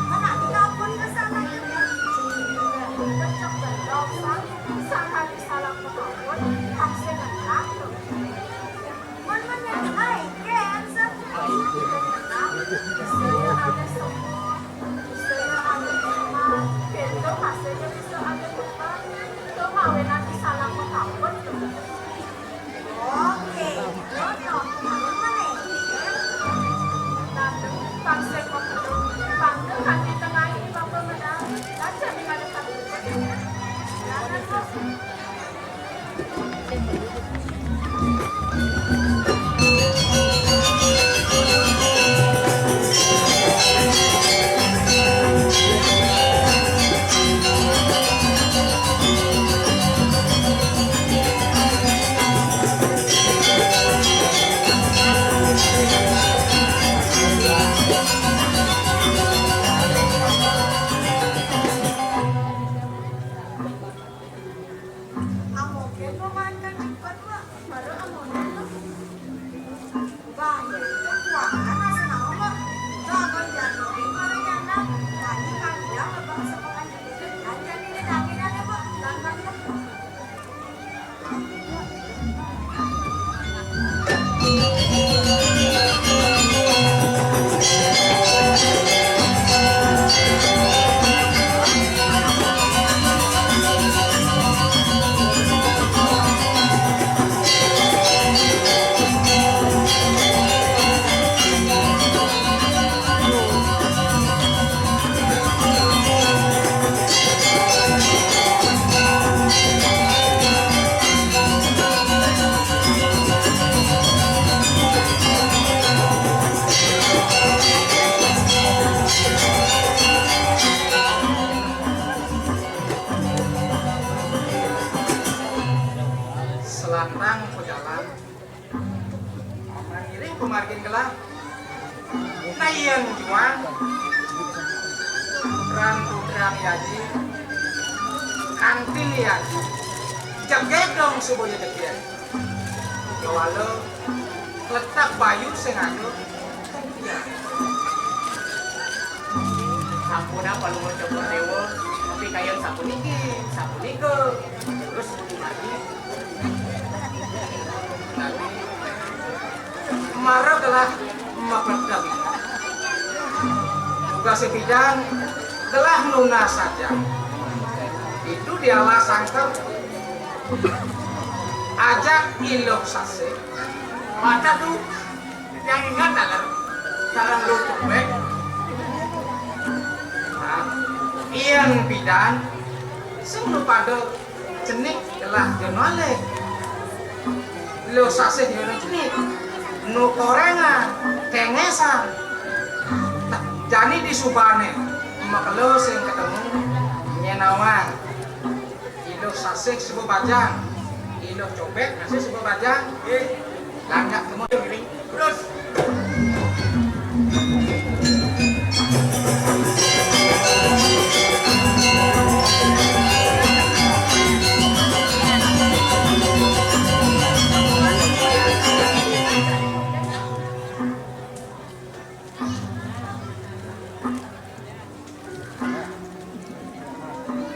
Mana di kampung ke sana juga. Cocok belum, Sang? Sang hari salah pengawal, pasti ngenang tuh. Mana yang naik, kan? Saya ada semua. Saya ada semua. Pintu masih bisa ada buka. Tuh, mawinan di salah pengawal tuh. Oke, jodoh. Mana? Nah, pang sing pang kanti tengai bapa menang. Raja di kada satu. Jangan, Bos. Amogen lo mantan ikut, Pak. Baru amogen lo. Bah, itu kuangan asa nama, Pak. Itu akan jatuhin para nyana. Tadi kami bilang, Pak, sepekan. Dan jadi ini jaminan ya, Pak. Dan, Pak, ya. Selantang pejalan, mangiring pamargin gelah. Nah, yén juang, ran putrang yaji, kanti yaji, jegég dong suba ya jegég. Kéwala letak bayu sing ada. Ya. Sampun apa lu mau coba dewa, tapi kayak sapuniki, sapunika. Terus lagi. Mara gelah mapledeg. Tugas bidan gelah nunas saja. Itu dialah sangkep. Ajak iluh sasih. Mata tuh yang ingat dalam dalam lu cobek. Nah, iyan bidan sing lu pada cenik gelah jono alih. Lu sasih jono cenik. Nu korengan, kengesan. Nah, jani di subane, makelo sing ketemu nyenawan. Iluh sasih suba bajang. Iluh cobek masih suba bajang. Nggih. Lanjak temu diri. Terus.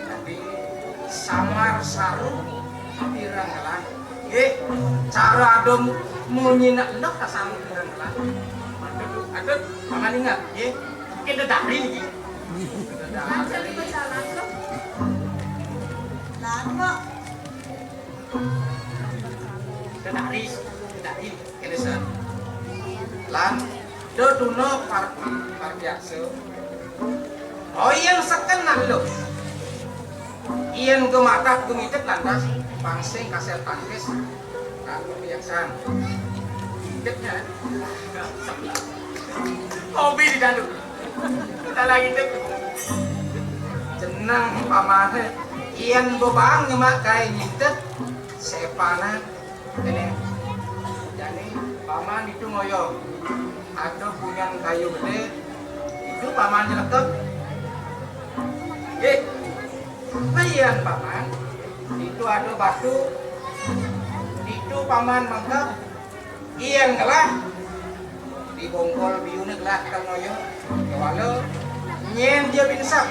Dadi samar saru Pirang lah. Nggih, cara adum munyi nak endok kasambut pirang lah. Aduh, aduh, paman ingat, nggih. Kita dari niki. Lancar di jalan, loh. Lah, kok. Kita dari, kita dari. Kene, San. Lan, do tuno par-, parbiasa. Oh, yen seken nang lo. Yen gematak gemitet lantas, pangsing kaset tangkis. Kan kebiasaan. Ngidetnya. Hobi di dalu. Kita lagi ngidek. Jeneng pamane. Yen bebang nyemak kae ngidet, sepanan. Kene, jane paman itu ngoyo. Ada punyan kayu gede, itu paman jelekep. Nggih. Nah, iyan paman, itu ada batu, itu paman mengkep, iyan gelah, di bongkol biune gelah kal ngoyo, kewala, nyen dia binsak,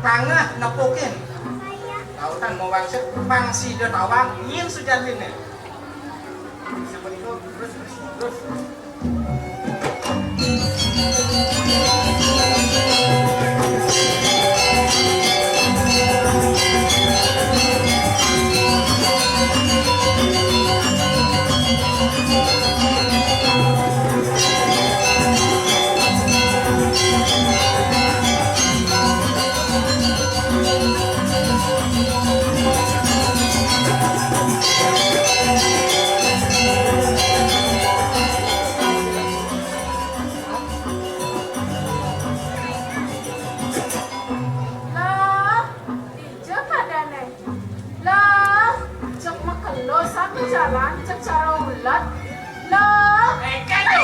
tangah nepukin, tautan mau wangsit, pang sida tawang, nyen sujaline. Siapa itu? Terus, terus, terus. Lah, dija kadane? Lah, cek makelo satu jalan, cek cara ulet. Lah. Eh, kado.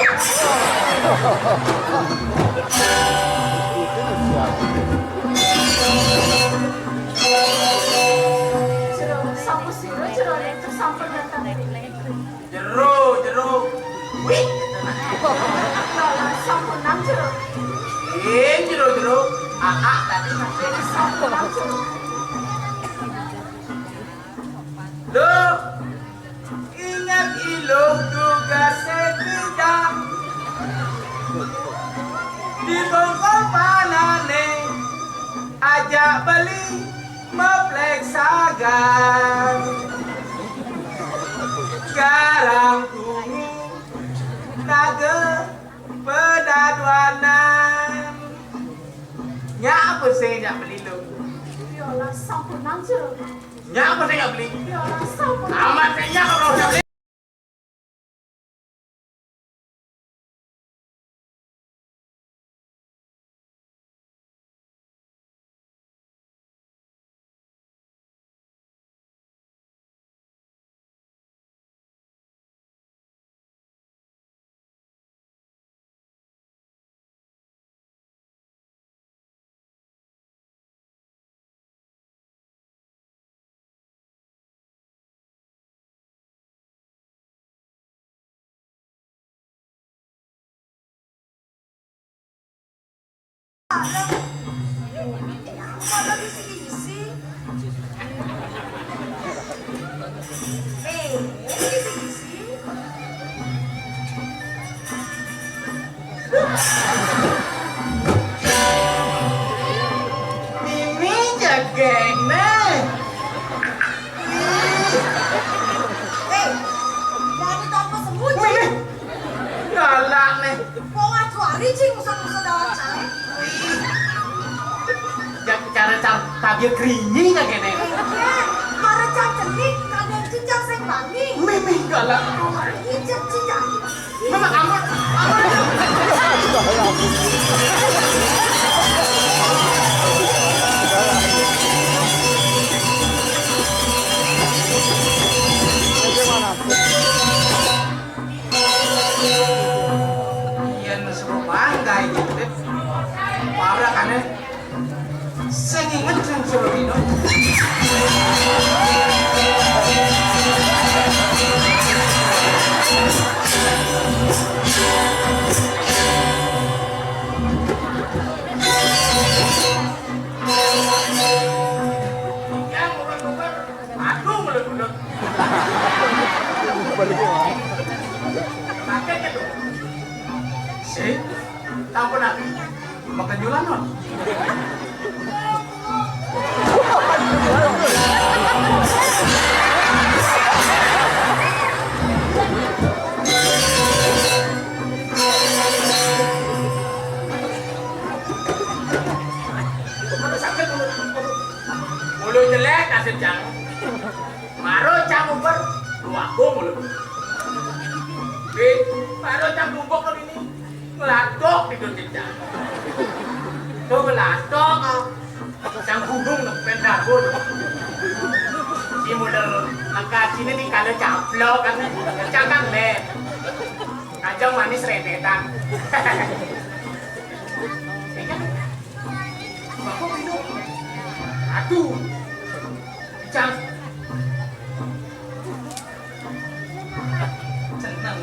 Jero, sampun sira jero ning sampun dateng. Jero, jero. Wih. Lah, sampun nang jero. Eh, jero, jero. Ah, ah, tadi masih sampun nang jero. Loh, ingat iluh tugas sepidang. Di bongkol panane, ajak beli meplek sagar. Garang tungu, naga, pedaduanan. Nyak apa sing nyak beli tu? Yolah, sampun nang jero. Nyak apa sing nyak beli? Yolah, sampun. Amat sing nyak apa sing beli? Pada bisi-bisi. Eh, bisi-bisi. Mimi jagene. Eh, dari tanpa sembunyi. Mimi. Galak nih. Wong aduh hari cing usah-usah dawat cai. Ya, cara car-, tabir kerinyi kagene. Eh, iya. Para cang cenik, kadang cicang sing bani. Mimi galak. Ijek cicang. Memang amat, amat. Yen suruh bangga iki, Beb. Parah kan, eh? Sing inget sing suruh minum. Yang orang luar, aduh, Kaget itu. Sing, tampun aku. Makan julanan. Mulu jelek nasib cang. Maro cang uber, luaku mulu. Di, maro cang tumbok ini. Ngelatok di dondit cang. Tuh ngelatok, ah. Sang gubung no, pen dapur. Si model angkat sini nih kalau caplok kan. Cang kan le. Kacang manis rentetan. Ini kan. Bapak minum. Aduh. Cang. Seneng.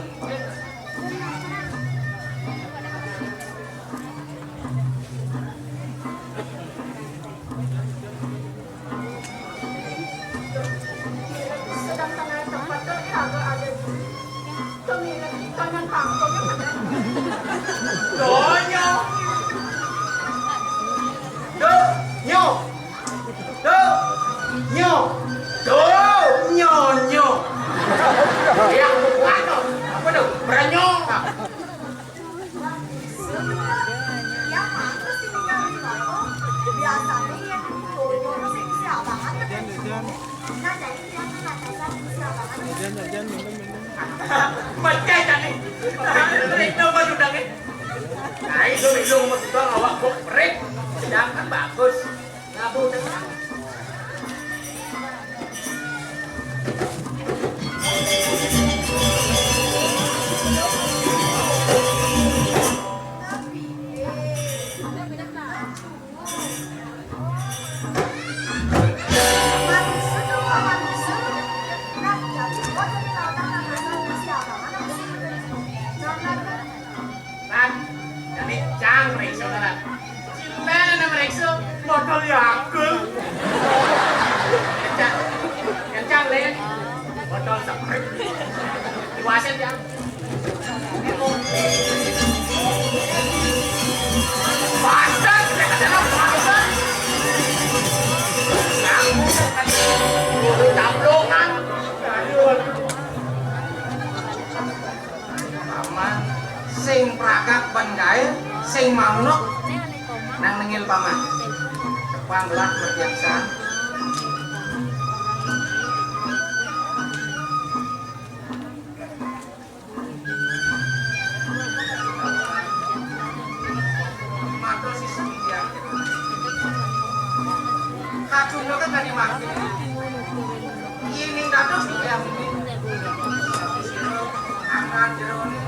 Sedangkan air tempat kan kagak ada. Tuh, mirip ikan yang tangkap kan ada. Donyo. Donyo. Donyo. Donyo, nyo. Ya, bukan, apa tuh? Berenyong. Iya, pantes ini kan di Batam. Biasanya yang cowok sih usia banget kan. Nah, jadi dia tuh nggak bisa usia banget. Pecah, Cak, nih. Rek, coba udah, nih. Nah, itu belum mau sudah awak bok, rek. Sedangkan bagus. Nah, bu, Ran, jadi cang rekso, Ran. Cinta nama rekso, modal ya akul. Kencang, kencang, Len. Modal seprit. Diwasin, Cang. Basah, kita kena basah. Yang musuh kan, tablongan. Aduh, aduh. Paman sing pragak ban gaé, sing maunuk nang nengil paman. Tepang gelah perbiaksaan. Matur sisih titiang. Kacunduk kan tadi mangkin. Yéning dados titiang ini. Angkat jeroné,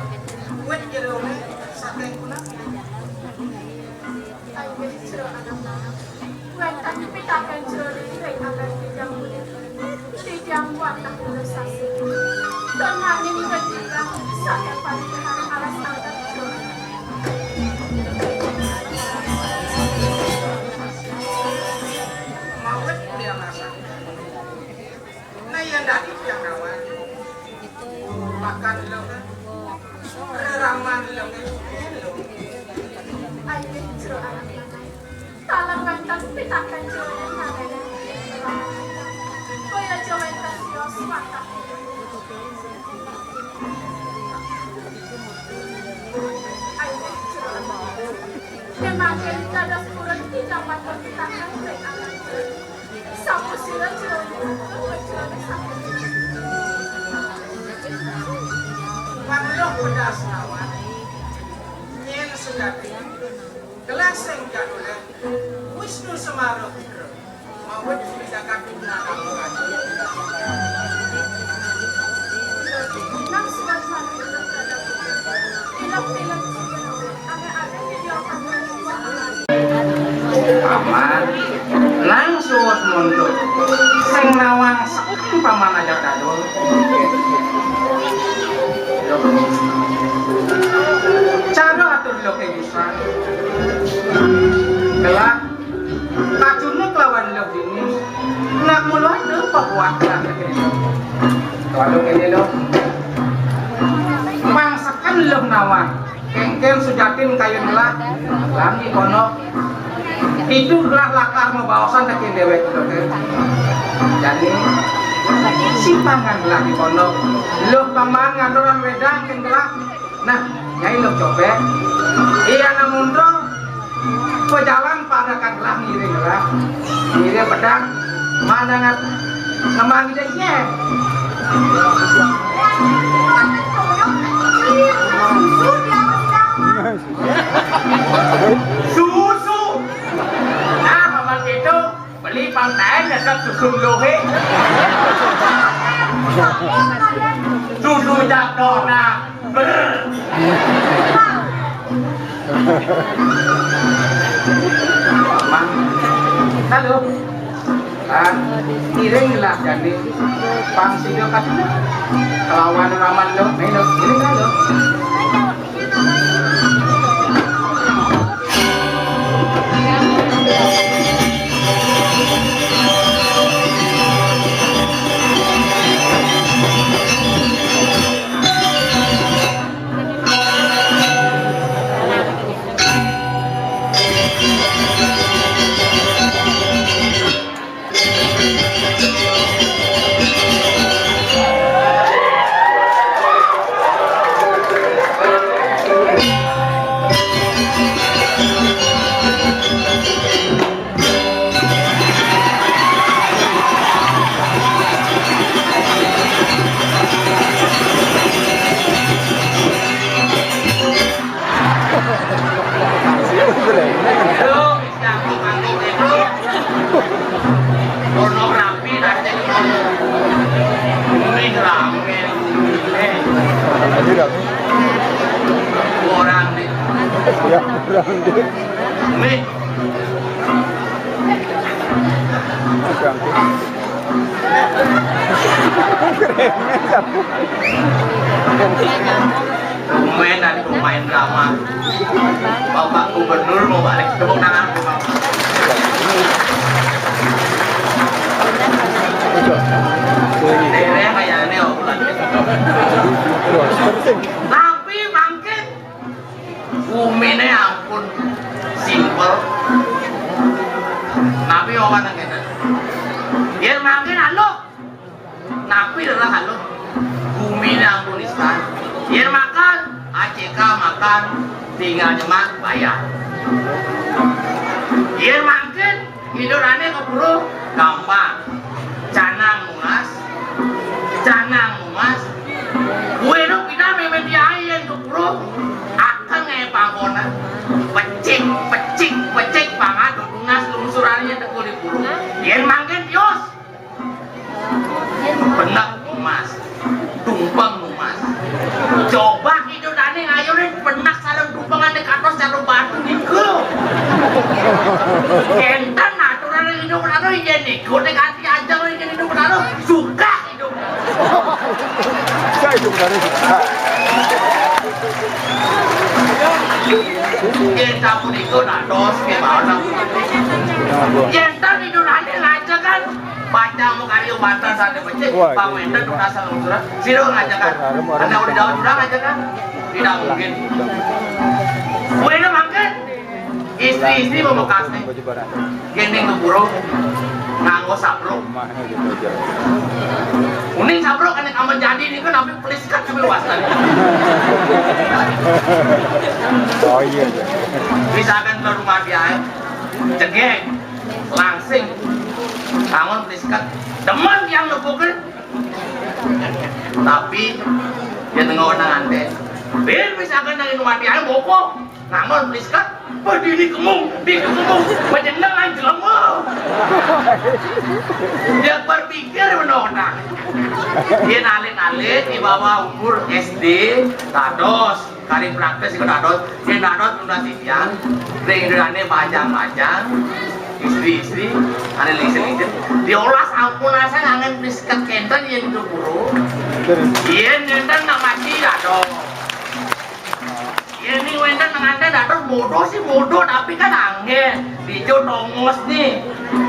wit jeroné, saking punapi. Inggih, Jero Anak Lanang. Wénten pitaken Jero ring akan titiang punika. Titiang wantah lurus sasih. Tur maning wit titiang saking panihan alas angkat Jero Anak Lanang. Mawit titiang rasa. Nah, yén dadi titiang nawang. Pakan lho, kan? Reraman lho, kan? Ayo, Jero Anak Lanang. Taler wénten pitaken Jero Anak Lanang. Kaya aja wénten tios watak. Ayo, Jero Anak Lanang. Yén mangkin dados purun titiang matur pitaken ring Anak Lanang. Sampun sira jero, jero sampun. Panuloh pedas lawan. Nyén sugati. Gelah sing jadulé. Wisnu Semara Putra. Mawit sumidakan pimpinan. Nang suwat mati. Ilok-ilok. Ame-ame. Paman, nang suwut mundur. Sing nawang sekan paman ajak dadul. Cara atur lho kegisan. Kelak, kacunuk lawan lho dini. Nak mula ada pabuatan. Waduh, ini loh. Pang seken loh nawang. Kéngkén sujatin kayun gelah, lan di pondok. Itu gelah lakar mabaosan tekén déwék, gitu, kan. Jadi, simpangan gelah di pondok. Loh, paman ngaturang wédang kén gelah. Nah, Nyai Luh Cobék. Iya, namun tuh, pejalan pada kan gelah ngiring gelah. Ngiring pedang, mana ngat, ngemang ide iya. Susu. Nah, paman gitu, beli pantai dekat susu lohe. Susu jak dona. Brr. Mang. Halo. Ah, ngiring lah jadi pang sida katuna. Kelawan raman lo, melo, ngiring lah lo. Pornografi nanti ini rame. Eh, orang nih. Ya, orang nih. Nih. Oke, oke. Keren, ya. Tumben dari pemain drama. Bapak Gubernur mau balik, tepuk tangan. Daerah kayak ini, oh, bukan. Tapi mangkin bumine ampun simpel. Tapi orang ngene. Yen mangkin anu, napi adalah anu, bumine ampun istan. Yen makan, A C K makan, tinggal nyemak bayar. Yen mangkin, idolane keburu gampang. Canang mungas, canang mungas. Kuwi no kita memen diayen keburu akan ngai pangkona. Pecik, pecik, pecik pangan tunas lungsurane teko di puru. Yen mangkin tios. Benek, Mas. Tumpeng, Mas. Coba kita tani ngayunin benek sareng tumpengan di katos sareng batu niku. Enten aturan hidup lalu yen niku nek ati ajeng yen hidup lalu suka hidup. Saya hidup dari suka. Yen sampun iku nak dos ke mana? Yen tan hidup lalu aja kan. Pacamu kali umbatan sane becik, wah, pamenten iya. Rasa lungsuran. Sira ngajakan. Orang-orang anak udah jauh jurang aja kan? Tidak mungkin. Kuwi mangke istri-istri pamekasne. Baju barang. Yen ning guru nganggo sabluk. Rumahnya gitu aja. Uning sabluk kene kamu jadi niku napi peliskat sampe wastan. Oh iya, iya. Misalkan ke rumah dia, cegek, langsing, bangun peliskat. Teman yang nepukin, tapi dia tengah orang ante. Bin misalkan nang rumah dia, boko. Namun peliskat, berdiri kemung, di kemung, menyenang jelema. Dia berpikir menonang. Dia nalit-nalit di bawah umur S D, dados, kari praktis iku dados, dia dados tunda titian, ring indane bajang-bajang, istri-istri, ane lingsir-lingsir. Diolas ampun asa ngangen peliskat kenten yen guru. Yen enten nak mati dados. Yen ning wénten pengantin dateng bodoh sih bodoh, tapi kan anggen. Dijo tongos nih.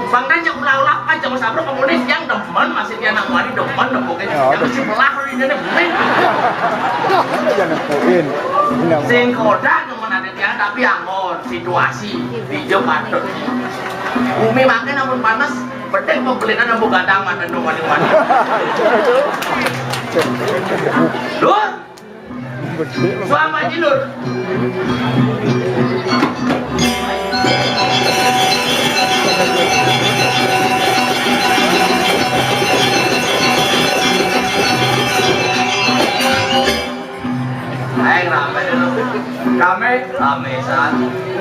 Bang Nan cék ulah-ulah, kan cék Mas Abro komunis, yang demen masih dia anak wali demen, demen. Ya, yang udah. Mesti belah ini nih, bumi. Jangan nempuin. Ini apa? Sing koda demen ada dia, tapi anggon situasi di Jepang. Bumi makin amun panas, betik mau belinan nemu gadang mata dong wali-wali. Duh. Selamat tidur. Ayo, rame dulu. Rame? Rame, San.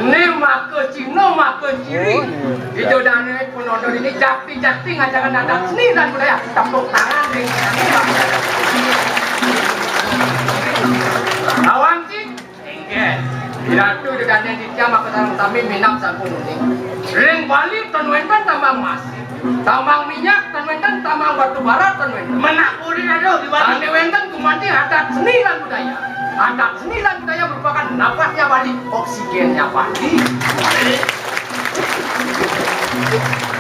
Ini maka Cina, maka ciri. Oh, iya. Di Jodane penonton ini jakti-jakti ngajaran adat seni dan budaya. Tepuk tangan, ding. Lawan, Cing. Inggih. Ratu Jodane Ditya maka sareng sami minab sampun uning. Ring Bali ten wénten tambang emas. Tambang minyak ten wénten, tambang batu bara ten wénten. Menak puri, aduh, di Bali. Ane wénten gumanti adat seni lan budaya. Adat seni lan budaya merupakan napasnya Bali, oksigennya Bali.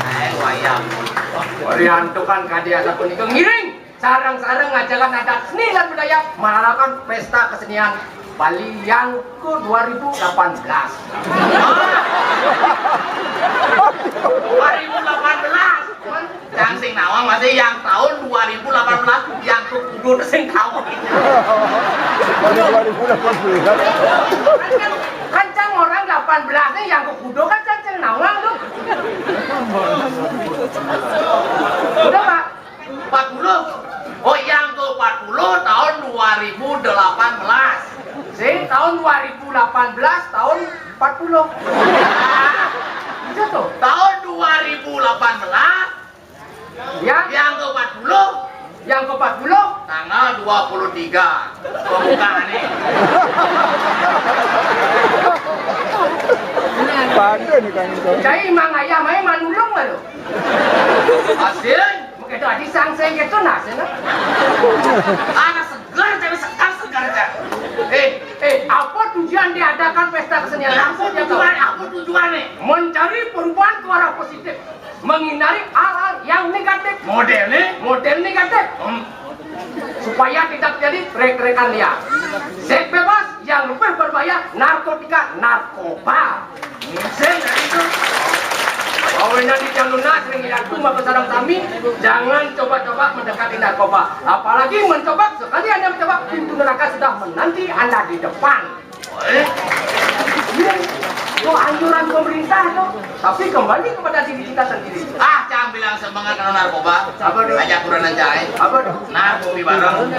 Eh, wayang. Oriantukan kadi asapunika ngiring sareng-sareng ngajalan adat seni lan budaya, mararakan pesta kesenian Bali yang ke dua ribu delapan belas. Dua ribu delapan belas. Yang sing nawang masih yang tahun dua ribu delapan belas, yang ke kudu sing nawang. Dua ribu delapan belas. Kan cang orang delapan belas nih, yang ke kudu kan cang, cang nawang tuh. Udah, Pak. Empat puluh. Oh, yang ke empat puluh tahun dua ribu delapan belas. Sing tahun dua ribu delapan belas, tahun empat puluh. Itu tuh. Tahun dua ribu delapan belas. Ya. Yang ke empat puluh. Yang ke empat puluh. Tanggal dua puluh tiga. Pembukaannya. Pada nih, Kang Ito. Jadi, Mang Ayah, main manulung nggak lo? Hasil? Begitu aja sang saya gitu, nah, sana. Anak segar, tapi segar, segar aja. Eh, eh, apa tujuan diadakan pesta kesenian? Apa tujuan? Apa tujuannya? Mencari perubahan ke arah positif, menghindari hal-hal yang negatif. Model nih? Model negatif. Hmm. Supaya tidak jadi rek-rekan dia. Seks bebas yang lebih berbahaya, narkotika, narkoba. Sing, itu. Bawenan di Jaluna sering diaku maka sareng sami, jangan coba-coba mendekati narkoba. Apalagi mencoba, sekali Anda mencoba, pintu neraka sudah menanti Anda di depan. Eh? Iya. Itu anjuran pemerintah tuh. Tapi kembali kepada diri kita sendiri. Ah, cang bilang semangat kena narkoba. Apa tuh? Ajak kurang aja, eh. Apa tuh? Narkobi bareng.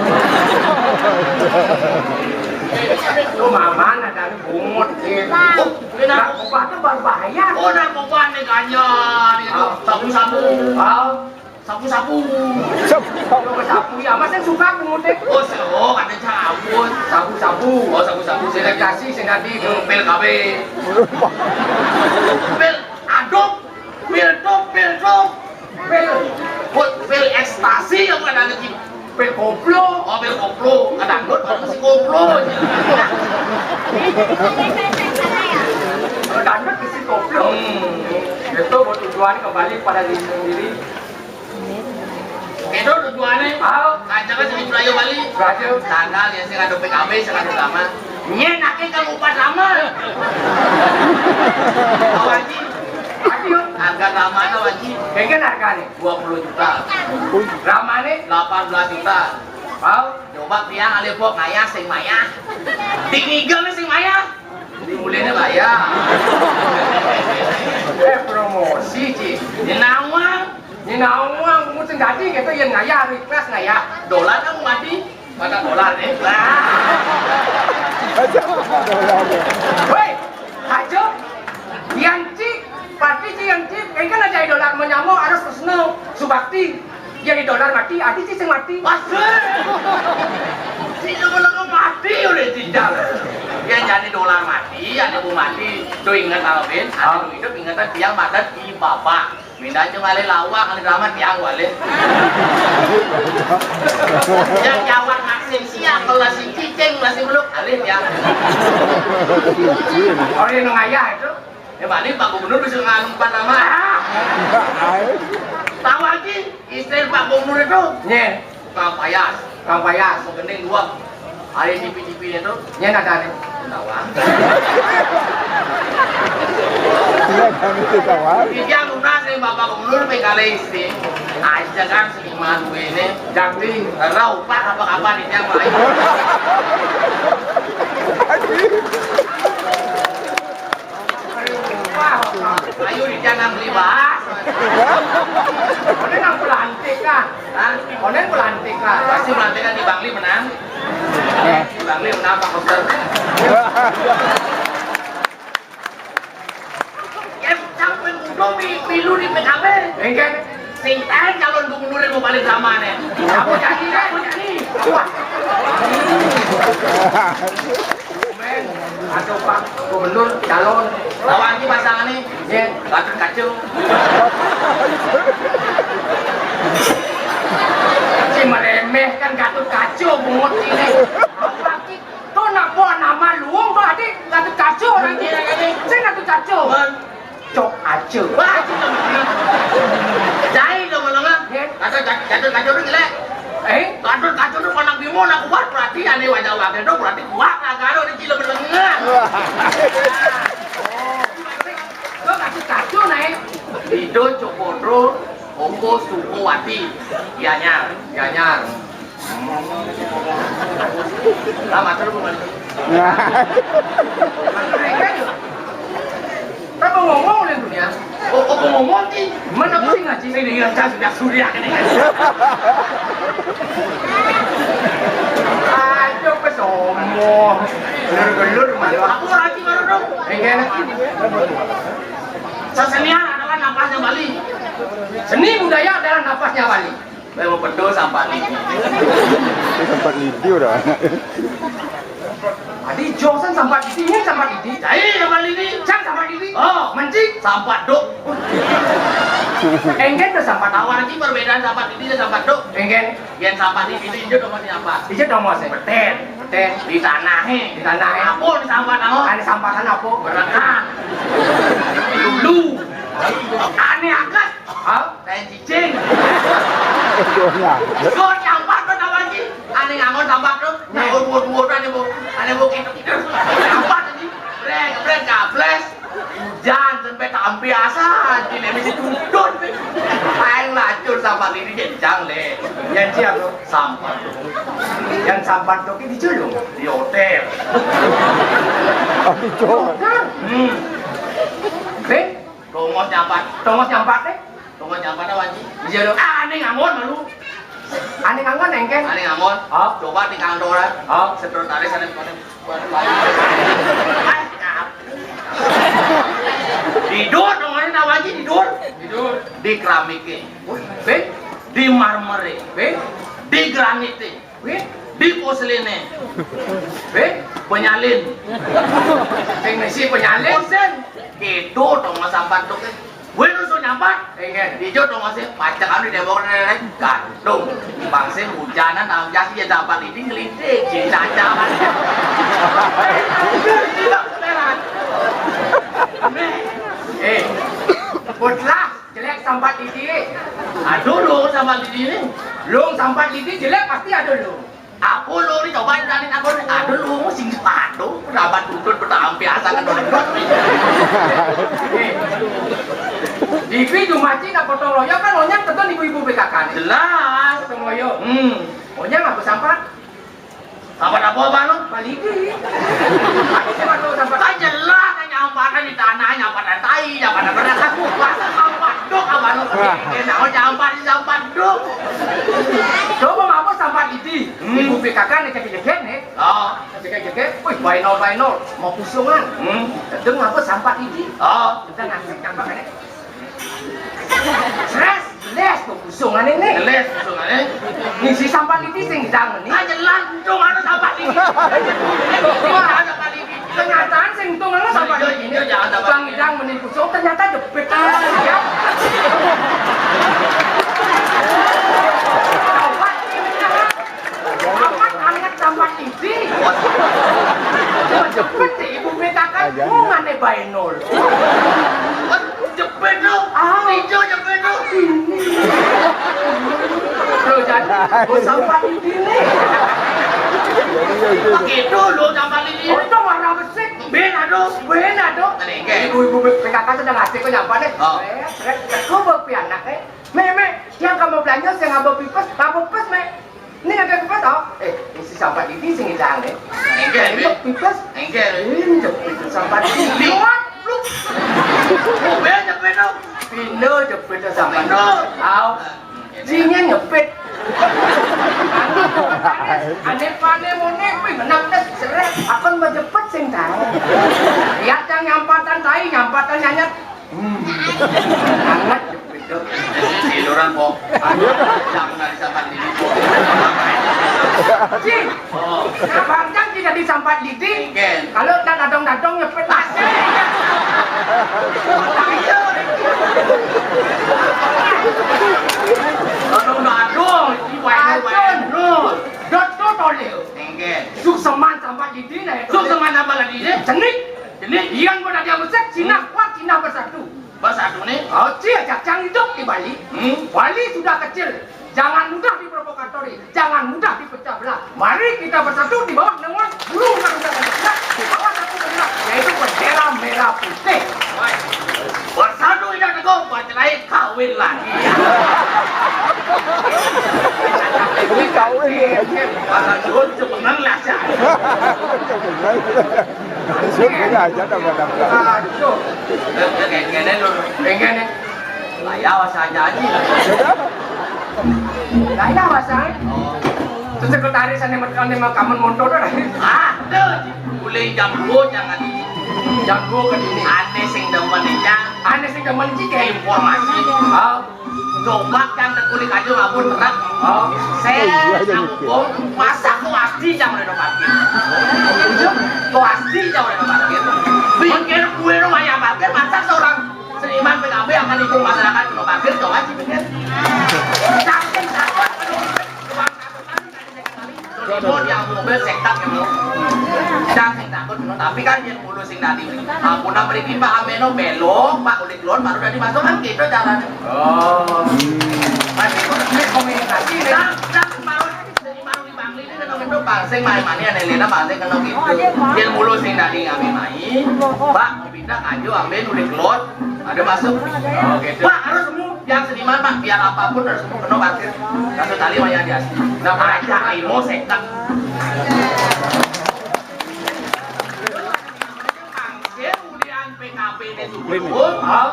Itu maman ada bungut gitu. Oh, narkoba tuh berbahaya. Oh, narkoba nih ganja, nih, tuh. Sabu-sabu. Oh. Sabu-sabu. Sabu-sabu. Sabu, ya, Mas yang suka bungut deh. Oh, se-, oh, ada cabut. Sabu-sabu. Oh, sabu-sabu. Selektasi, sing adi, hmm, pil K B. Pil aduk, pil tok, pil tok. Pil, pil, pil ekstasi yang ada lagi. Pil koplo. Oh, pil koplo. Ada dangdut, baru si koplo. Ada dangdut, si koplo. Hmm. Itu buat tujuan kembali pada diri sendiri. Itu tujuannya. Mau? Ngajak aja di Prayo Bali. Prayo. Tanggal ya, sing ada P K B, sing ada drama. Nyen, akhirnya kalau upat lama. Tahu, Haji? Aduh. Harga dramanya, Haji. Kayaknya harganya? Dua puluh juta. Dramanya? Delapan belas juta. Mau? Coba tiang alih pok ngayah sing mayah. Di ngiga sing mayah. Di mulanya bayar. Eh, promosi, Ci. Di nawang. Ini naon, mungkin sing dadi gitu, yang ngayah, request ngayah. Dolar kan mati, mata dolar nih. Woi, aja. Yang cik, pati cik yang cik, ini kan aja dolar menyamo harus Tresno, Subakti. Yang di dolar mati, adi cik sing mati. Pasti. Si lu belum mati udah tidak. Yang jadi dolar mati, ada bu mati. Tuh ingat Alvin, ada hidup ingatan tiang madat di bapak. Minta aja ngalih lawak, ngalih drama tiang wale. Yang jawab masing siang, kalau si cicing masih belum alih tiang. Orang yang ngayah itu. Ya balik Pak Gubernur bisa nganu empat nama. Tahu lagi, istri Pak Gubernur itu? Nyén. Tukang payas. Tukang payas. Mau gending dua. Ada di P T P itu. Nyén ada nih. Tahu. Iya, kan itu tahu. Dia lunas nih Bapak Gubernur, penggalih istri. Aja kan seniman gue ini. Jangkrik. Rau, Pak, apa-apa nih, yang lain. Ayo, di jangan beli bahas. Konen nang pelantikan. Hah? Konen pelantikan. Pasti pelantikan di Bangli menang. Di Bangli menang, Pak Dokter. Ya, sampai udah mi-, milu di P K B. Enggak. Sing tahan calon gubernur yang mau balik sama nih. Apa jadi, apa jadi? Wah. Men, atau Pak Gubernur calon. Lawan ini pasangan nih. Iya. Gatot Kaca. Si meremehkan Gatot Kaca, bungut ini. Apa ki-, to nak buat nama luung, to adik Gatot Kaca orang kira ini. Saya Gatot Kaca. Cok aja. Wah, cok aja. Jai lo menengah. Nggih. Kata jat-, jatuh kacau tu jelek. Eh? Kacau kacau tu pandang bimo nak kuat berarti ane wajah wakil tu berarti kuat lah kalau di kilo menengah. Wah. Lo kasih kacau naik. Ido Cokotro, Oko Sukowati. Gianyar, Gianyar. Lah, matur, Bu, balik. Nah. Apa ngomong oleh dunia? Oh, apa ngomong, Ki? Mana pusing ngaji ini dengan jas udah surya ini. Aduh, kesomo. Gelur-gelur, malu. Aku lagi baru dong. Enggak enak. Sesenian adalah napasnya Bali. Seni budaya adalah napasnya Bali. Saya mau pedo sampat lidi. Sampat lidi udah. Tadi Jo kan sampat lidi, ini sampat lidi. Saya sampat lidi. Cang sampat lidi. Oh, menci sampat dok. Enggen tuh sampat awal lagi perbedaan sampat lidi dan sampat dok. Enggen. Yang sampat lidi itu hijau dong masih apa? Hijau dong masih. Beten. Beten. Di tanah, eh. Di tanah, eh. Apa di sampat apa? Ada sampatan apa? Berekan. Dulu. Aneh akat. Hah? Kayak cicing. Gon nyampat tuh, tahu lagi? Ane ngangon sampat tuh. Nah, buat-buat ane bu, ane bu gitu-gitu. Sampat aja. Brek, brek, gables. Hujan sampai tampi asa aja nih, mesti tutun. Aing lacur sampat ini kencang deh. Yang siap tuh. Sampat tuh. Yang sampat tuh di Julung. Di hotel. Oh, di Julung. Hmm. Be? Tongos nyampat. Tongos nyampat deh. Tongos nyampat apa, Ji? Iya dong. Ah, ane ngangon malu. Ane ngangon, engken? Ane ngangon. Oh. Coba di kantor, ah. Oh. Sekretaris ane, ane, ane, ane. Tidur dong, ane tahu aja tidur. Tidur. Di keramiknya. Be? Di marmernya. Be? Di granitnya. Wih, di porselen nih. Wih, penyalin. Sing ngisi penyalin. Porselen. Gitu dong, Mas, sampat tuh. Wih, lu suruh nyampat. Enggak. Hijau dong, masih pacak anu di demo, gantung. Bangsa hujanan, tahu jas, ya, sampat ini ngelinting. Jadi caca, Mas. Gila, beneran. Eh, putlah. Jelek sampat didi. Aduh, lu sampat didi ini. Lu sampat didi jelek pasti ada lu. Aku lu ni coba tadi aku ni. Aduh, lu sing sepatu. Rabat tutut pertama biasa kan orang. Eh. Dibi Jumaji nak potong loyo kan onyang tentu ibu-ibu P K K ni. Jelas. Potong loyo. Hmm. Onyang apa sampat? Sampat apa, Bang? Balidi. Aku sih waktu sampat. Kan jelas, kan nyampatan di tanah, nyampatan tai, nyampatan beras. Masa sampat dok, Abang? Wah. Dia tahu nyampatan, sampat dok. Coba ngapa sampat idi? Hmm. Ibu P K K nih, cekik-cekik nih. Oh. Cekik-cekik, wih, bainol, bainol. Mau pusungan. Hmm. Deng ngapa sampat idi? Oh. Kita ngasih sampat ini. Stres, les, kok pusung ane ne. Les, pusung ane. Ngisi sampat iki sing ngidang meni. Ah, jelas, dong, ada sampat iki. Wah, ada sampat iki. Kenyataan sing untung anu sampat iki. Iya, iya, jangan sampat. Bang ngidang meni pusung, ternyata jepit. Ah, iya. Sampat iki. Amat anget sampat iki. Jepit di ibu P K K, aja. Hubungane bae nol. Jepit lo. Ah. Di Oh, sampat di sini. Begitu lo sampat di sini. Untung warna besik. Ben aduh. Ben aduh. Ibu-ibu P K K sedang asik kok nyampa nih. Oh. Eh, eh, aku bawa pi anak, eh. Mé, mé, yang kamu belanja saya ngaba pipes, ngaba pipes, mé. Ini ada pipes, oh. Eh, isi sampat di sini sing hilang, eh. Enggak, ini pipes. Enggak. Ini jepit sampat di sini. Liwat, lu. Oh, ben jepit dong. Pino jepit sampat. Pino. Au. Sini nyepit. Ane pane mone kuwi menang tes seret. Akan menjepit sing tahu. Lihat yang nyampatan tai, nyampatan nyanyat. Hmm. Anget jepit tuh. Tiduran kok. Aduh, jangan dari sampan dini kok. Cing, oh. Abang Cang tidak disampat didi. Enggak. Kalau tak dadong-dadong nyepit. Asik. Aduh, aduh, ini wae, wae. Dot to tolil. Enggak. Sukseman sampat didi, nah, itu. Sukseman sampat didi. Jenik. Jenik. Yang pun ada musik, Cina kuat, Cina bersatu. Bersatu nih. Oh, Cil, cacang hidup di Bali. Hmm. Bali sudah kecil. Jangan mudah diprovokatori, jangan mudah dipecah belah. Mari kita bersatu di bawah naungan Guru Garuda Pancasila, di bawah satu bendera, yaitu bendera merah putih. Bersatu tidak teguh, bercerai kawin lagi. Ini kawin lagi. Malah suruh cepengan lah, Cak. Suruh aja tambah-tambah. Aduh. Kayak gini dulu. Kayak gini. Lah ya, wasa aja aja. Lah ya, wasa. Oh. Terus sekretaris ane mereka ane makamun montor dah. Aduh, mulai jam dua jangan di jam dua ke sini. Ane sing demen nih, Cang. Ane sing demen sih kayak informasi. Oh. Coba kan tekulik aja ngabur terak. Oh. Saya kampung, masa kok asli jam udah parkir. Kok asli jam udah parkir. Pikir gue rumahnya parkir, masa seorang seniman P K B akan ikut masyarakat kena parkir, coba sih pikir. Saking takut, aduh, tukang takut kan. Sono dia mobil sektak ya, Bro. Cang sing takut, no. Tapi kan yang mulu sing tadi. Ampun, mriki Pak Ameno belok, Pak ulik lon, baru tadi masuk kan gitu caranya. Oh. Tapi kok ini komunikasi nih. Cang, cang, baru, jadi baru di Bangli ini kena gitu, Pak. Sing main mani, ada Lena, Pak, sing kena gitu. Yang mulu sing tadi kami main, Pak. Pindah aja ambil udah keluar, ada masuk. Oh, gitu. Pak, harus semua yang seniman, Pak, biar apapun harus semua kena parkir. Satu tali wayah dia. Nah, aja imo sektak. Mangke ulian P K B ini dulu. Oh.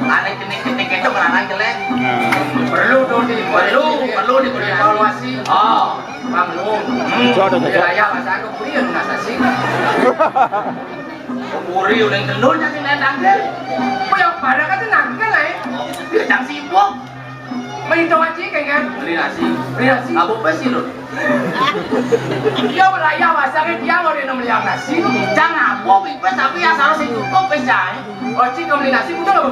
Ada jenis-jenis itu merana jelek. Nah. Perlu tuh di, perlu, perlu dievaluasi. Oh, Bang Lu. Hmm. Itu ada saja. Wilayah masa aku kuliah nggak sih. Puri uling kendul jadi nendang deh. Apa yang pada kata nangkel, eh? Dia cang sibuk. Main tong aja kan, kan? Beli nasi. Beli nasi. Apa sih lo? Dia wilayah masaknya dia mau dia meliang nasi. Cang apa, Bibes, tapi asal sing cukup, wis, Cang. Oh, cik, beli nasi, udah nggak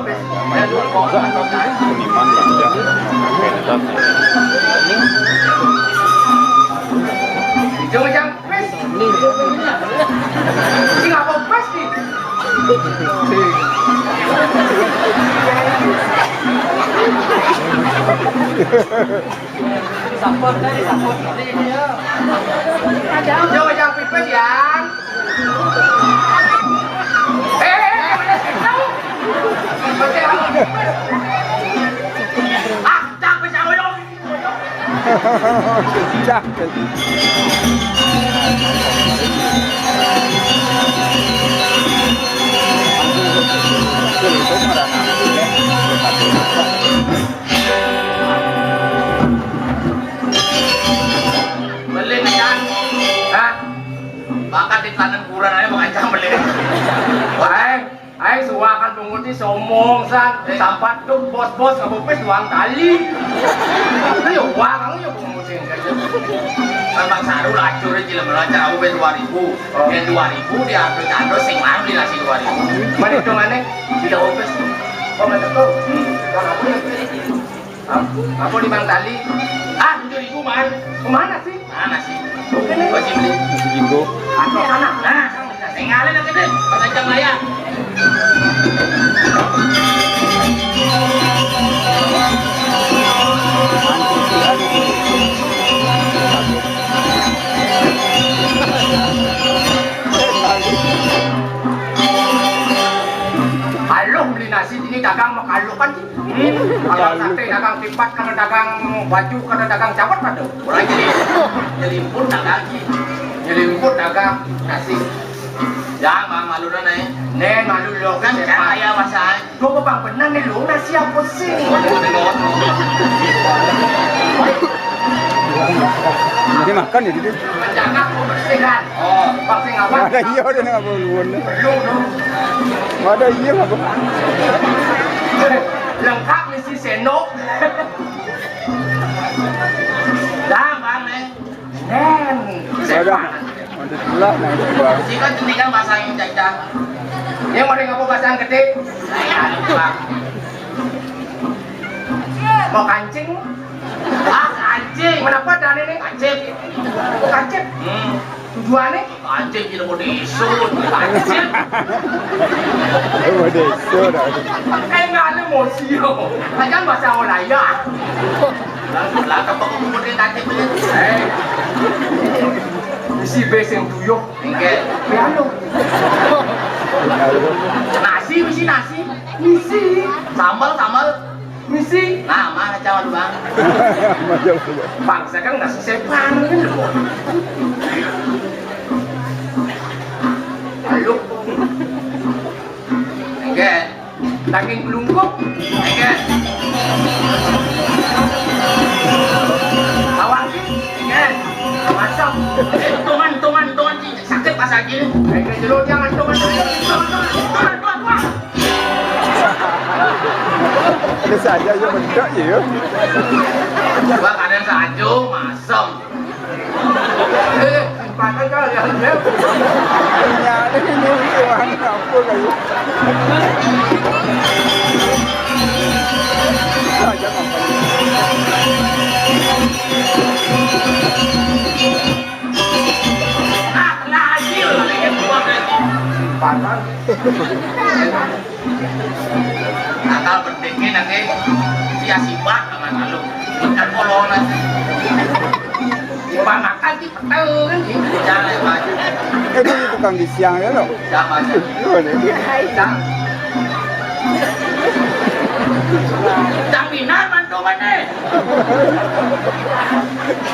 apa-apa. Seniman lah, ya. Jauh, Cang. Wis. Sing apa wis iki? Sampun, sampun. Yo, yang pipis, Yang. Eh, eh, eh, eh, eh. Ah, tak bisa ngomong. Cah. Beli nih, Cang. Hah? Makan di kanan kurang aja, Bang Acang beli. Baik. Aing suwakan punguti sombong san, sampat tuh bos-bos ngabupis uang tali. Ayo uang, ayo punguti. Memang saru lacur aja lah, melacur aku dua ribu. Oh. Yang dua ribu dia ambil kado sing mana beli nasi dua ribu. Mana hitungannya? Tidak opes. Oh, nggak tahu. Hmm. Yang aku ya. Apa di Bang Tali? Ah, tujuh ribu, Man. Kemana sih? Mana sih? Oke, nih. Gua sih beli. Jinggo. Atau sana. Nah, tinggalin aja deh. Pada jam layar. Kan? Hmm. Kalau sate dagang tipat, kalau dagang baju, kalau dagang cawat ada. Orang jadi nyelimput dagang. Nyelimput dagang nasi. Jangan malu dah, Nek. Nek, malu lo kan, saya bahasa. Kok bang benar nih lo, nasi apa sih? Dia makan ya, dia. Rencana aku bersih kan? Oh, pasti ngapa? Ada iya, ada nggak perlu. Perlu dong. Ada iya, nggak perlu. Lengkap nih si sendok. Dah, Bang, nih. Nen. Ada. Mantap pula, nah, itu, Bang. Sih kan tinggal pasang yang cacah. Yang mau ngapa pasang gede? Nah, ya, Bang. Mau kancing? Ah, kancing. Kenapa dan ini? Kancing. Oh, kancing. Hmm. Tujuannya? Kancing tidak mau diisut. Kancing. Mau diisut, ah. Kayak nggak ada mau sio. Kancing bahasa Malaya. Lah, lah, apa kok mau kancing ini? Eh. Si beseng tuyok. Oke. Piano. Nasi, misi nasi. Misi. Sambal, sambal. Misi. Nah, mana cawan, Bang? Macam tu. Bang, saya kan nggak sesepan kan, loh. Ayo. Enggak. Daging pelungkup. Enggak. Bawang. Enggak. Masam. Eh, tungan, tungan, tungan. Sakit pas lagi ni. Kayak jeruk jangan tuh, tuh, tuh, tuh. Ada saja, ya, bentuk je, ya. Coba kadang saja masam. Eh, simpan aja, ya, ya. Ya, ini, ini, ini, apa kayu? Saja, Bang. Ah, kena hasil, lagi buang lagi. Panas. Akal pentingnya nanti sia sibat sama lalu. Bukan kolonel. Sibat makan di peteng, di jalan maju. Eh, itu tukang di siang ya, lo? Siapa sih? Lu ada. Siang. Jaminan mantu mana?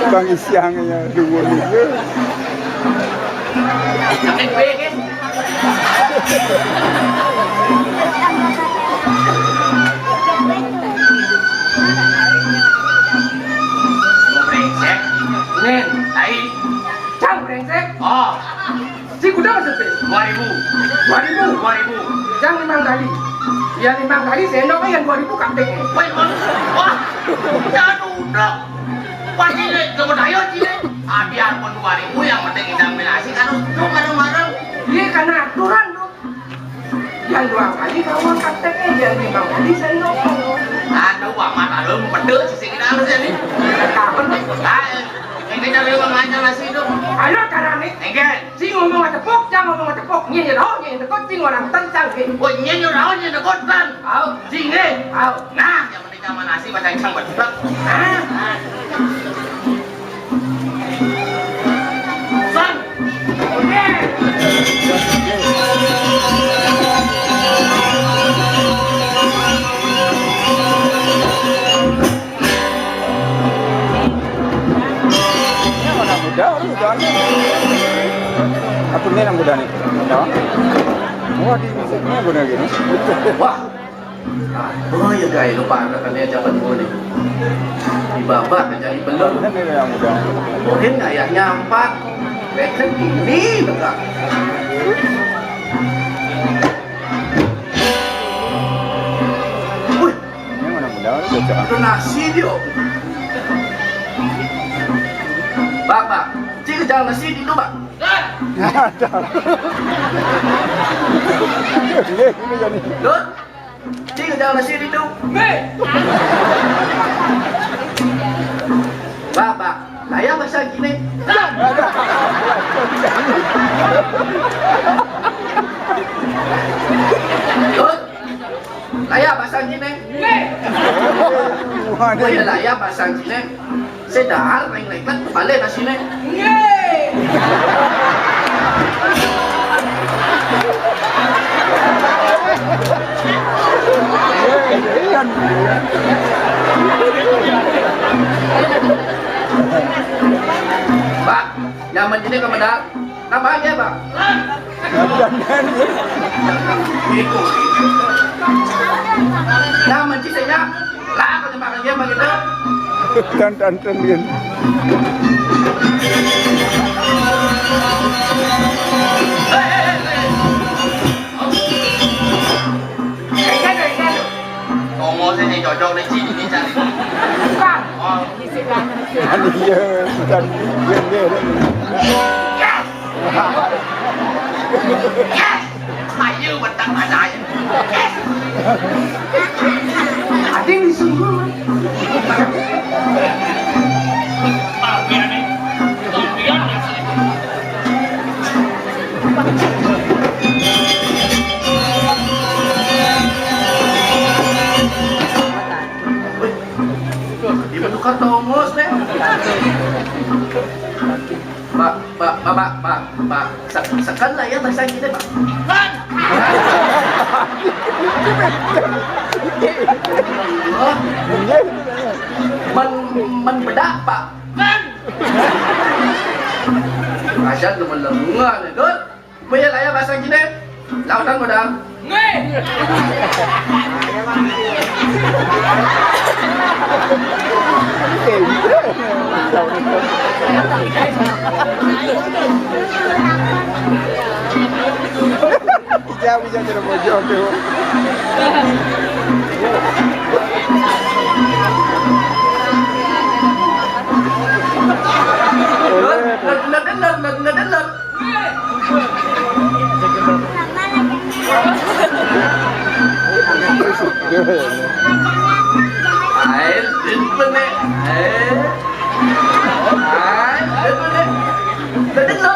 Tukang di siang ya, dua minggu. Sakit banget. Brengsek. Nen, tai. Cang brengsek. Oh. Si kuda masuk pe? Dua ribu. Dua ribu? Dua ribu. Cang limang kali. Ya, limang kali sendok yang dua ribu kaptek. Wah, wah. Jangan udah. Wah, ini, coba ayo, sini. Ah, biarpun dua ribu, yang penting kita ambil nasi, kan untung bareng-bareng. Iya, karena aturan, tuh. Yang dua kali kawan kapteknya, yang lima kali sendok. Ada uang mata lu, mau pedul, sisi kita harus jadi. Kapan, tuh? Ah, ini kita memang aja nasi, tuh. Ayo, karena nih. Enggak. Si ngomong tepuk, jangan ngomong tepuk. Nyi, nyi, oh, nyi, tepuk, si ngorang tentang, nyi. Oh, nyi, nyi, oh, nyi, tepuk, kan. Au. Si, nyi. Au. Nah, yang Sama nasi macam cang bedek. Hah? San. Ini anak muda, orang muda ni. Apa ni anak muda ni? Muda. Wah, di musiknya guna gini. Wah. Apa ya, Gai, lupa anak-anak zaman dulu ni. Di babak jadi belum. Ini yang muda. Mungkin ayahnya empat. Becek ini, betul. Wih. Ini mana muda, orang becek. Itu nasi dia. Bak, bak. Cik, jangan nasi di tu, bak. Ada. Ini, ini jadi. Lut. Cing, jangan nasi di tu. Meh. Bak, bak. Layang bahasa Cina. Lut. Layang bahasa Cina. Meh. Oh, ya, layang bahasa Cina. Sedar, reng-reng, balik nasi ni. Yeay. Pak, nyaman gini ka medal. Napa aja, Pak? Gitu. Nyaman sih saya. Lah, kalau makan dia begitu. Dan, dan, dan, dan. Ngomong sih nih cocok nih, sini nih cari. Bukan. Oh. Anu iya, bukan. Iya, iya. Yes! Yes! Ayo, bentar mana ya? Yes! Ada yang disuruh. Biar nih. Biar nih. Wih, dia menukar tongos deh. Pak, Pak, Pak, Pak, Pak, Pak. Sek-, sekan lah ya bahasa kita, Pak. Kan? Men, men bedak, Pak. Kan? Aja teman lengan, Dut. Punya lah ya bahasa kita. Lautan modal. Nge. Ija, ija, ija, ija, ija. Nggak, nggak, nggak dengar, nggak, nggak dengar. Air, air, air. Air, air, air. Nggak dengar,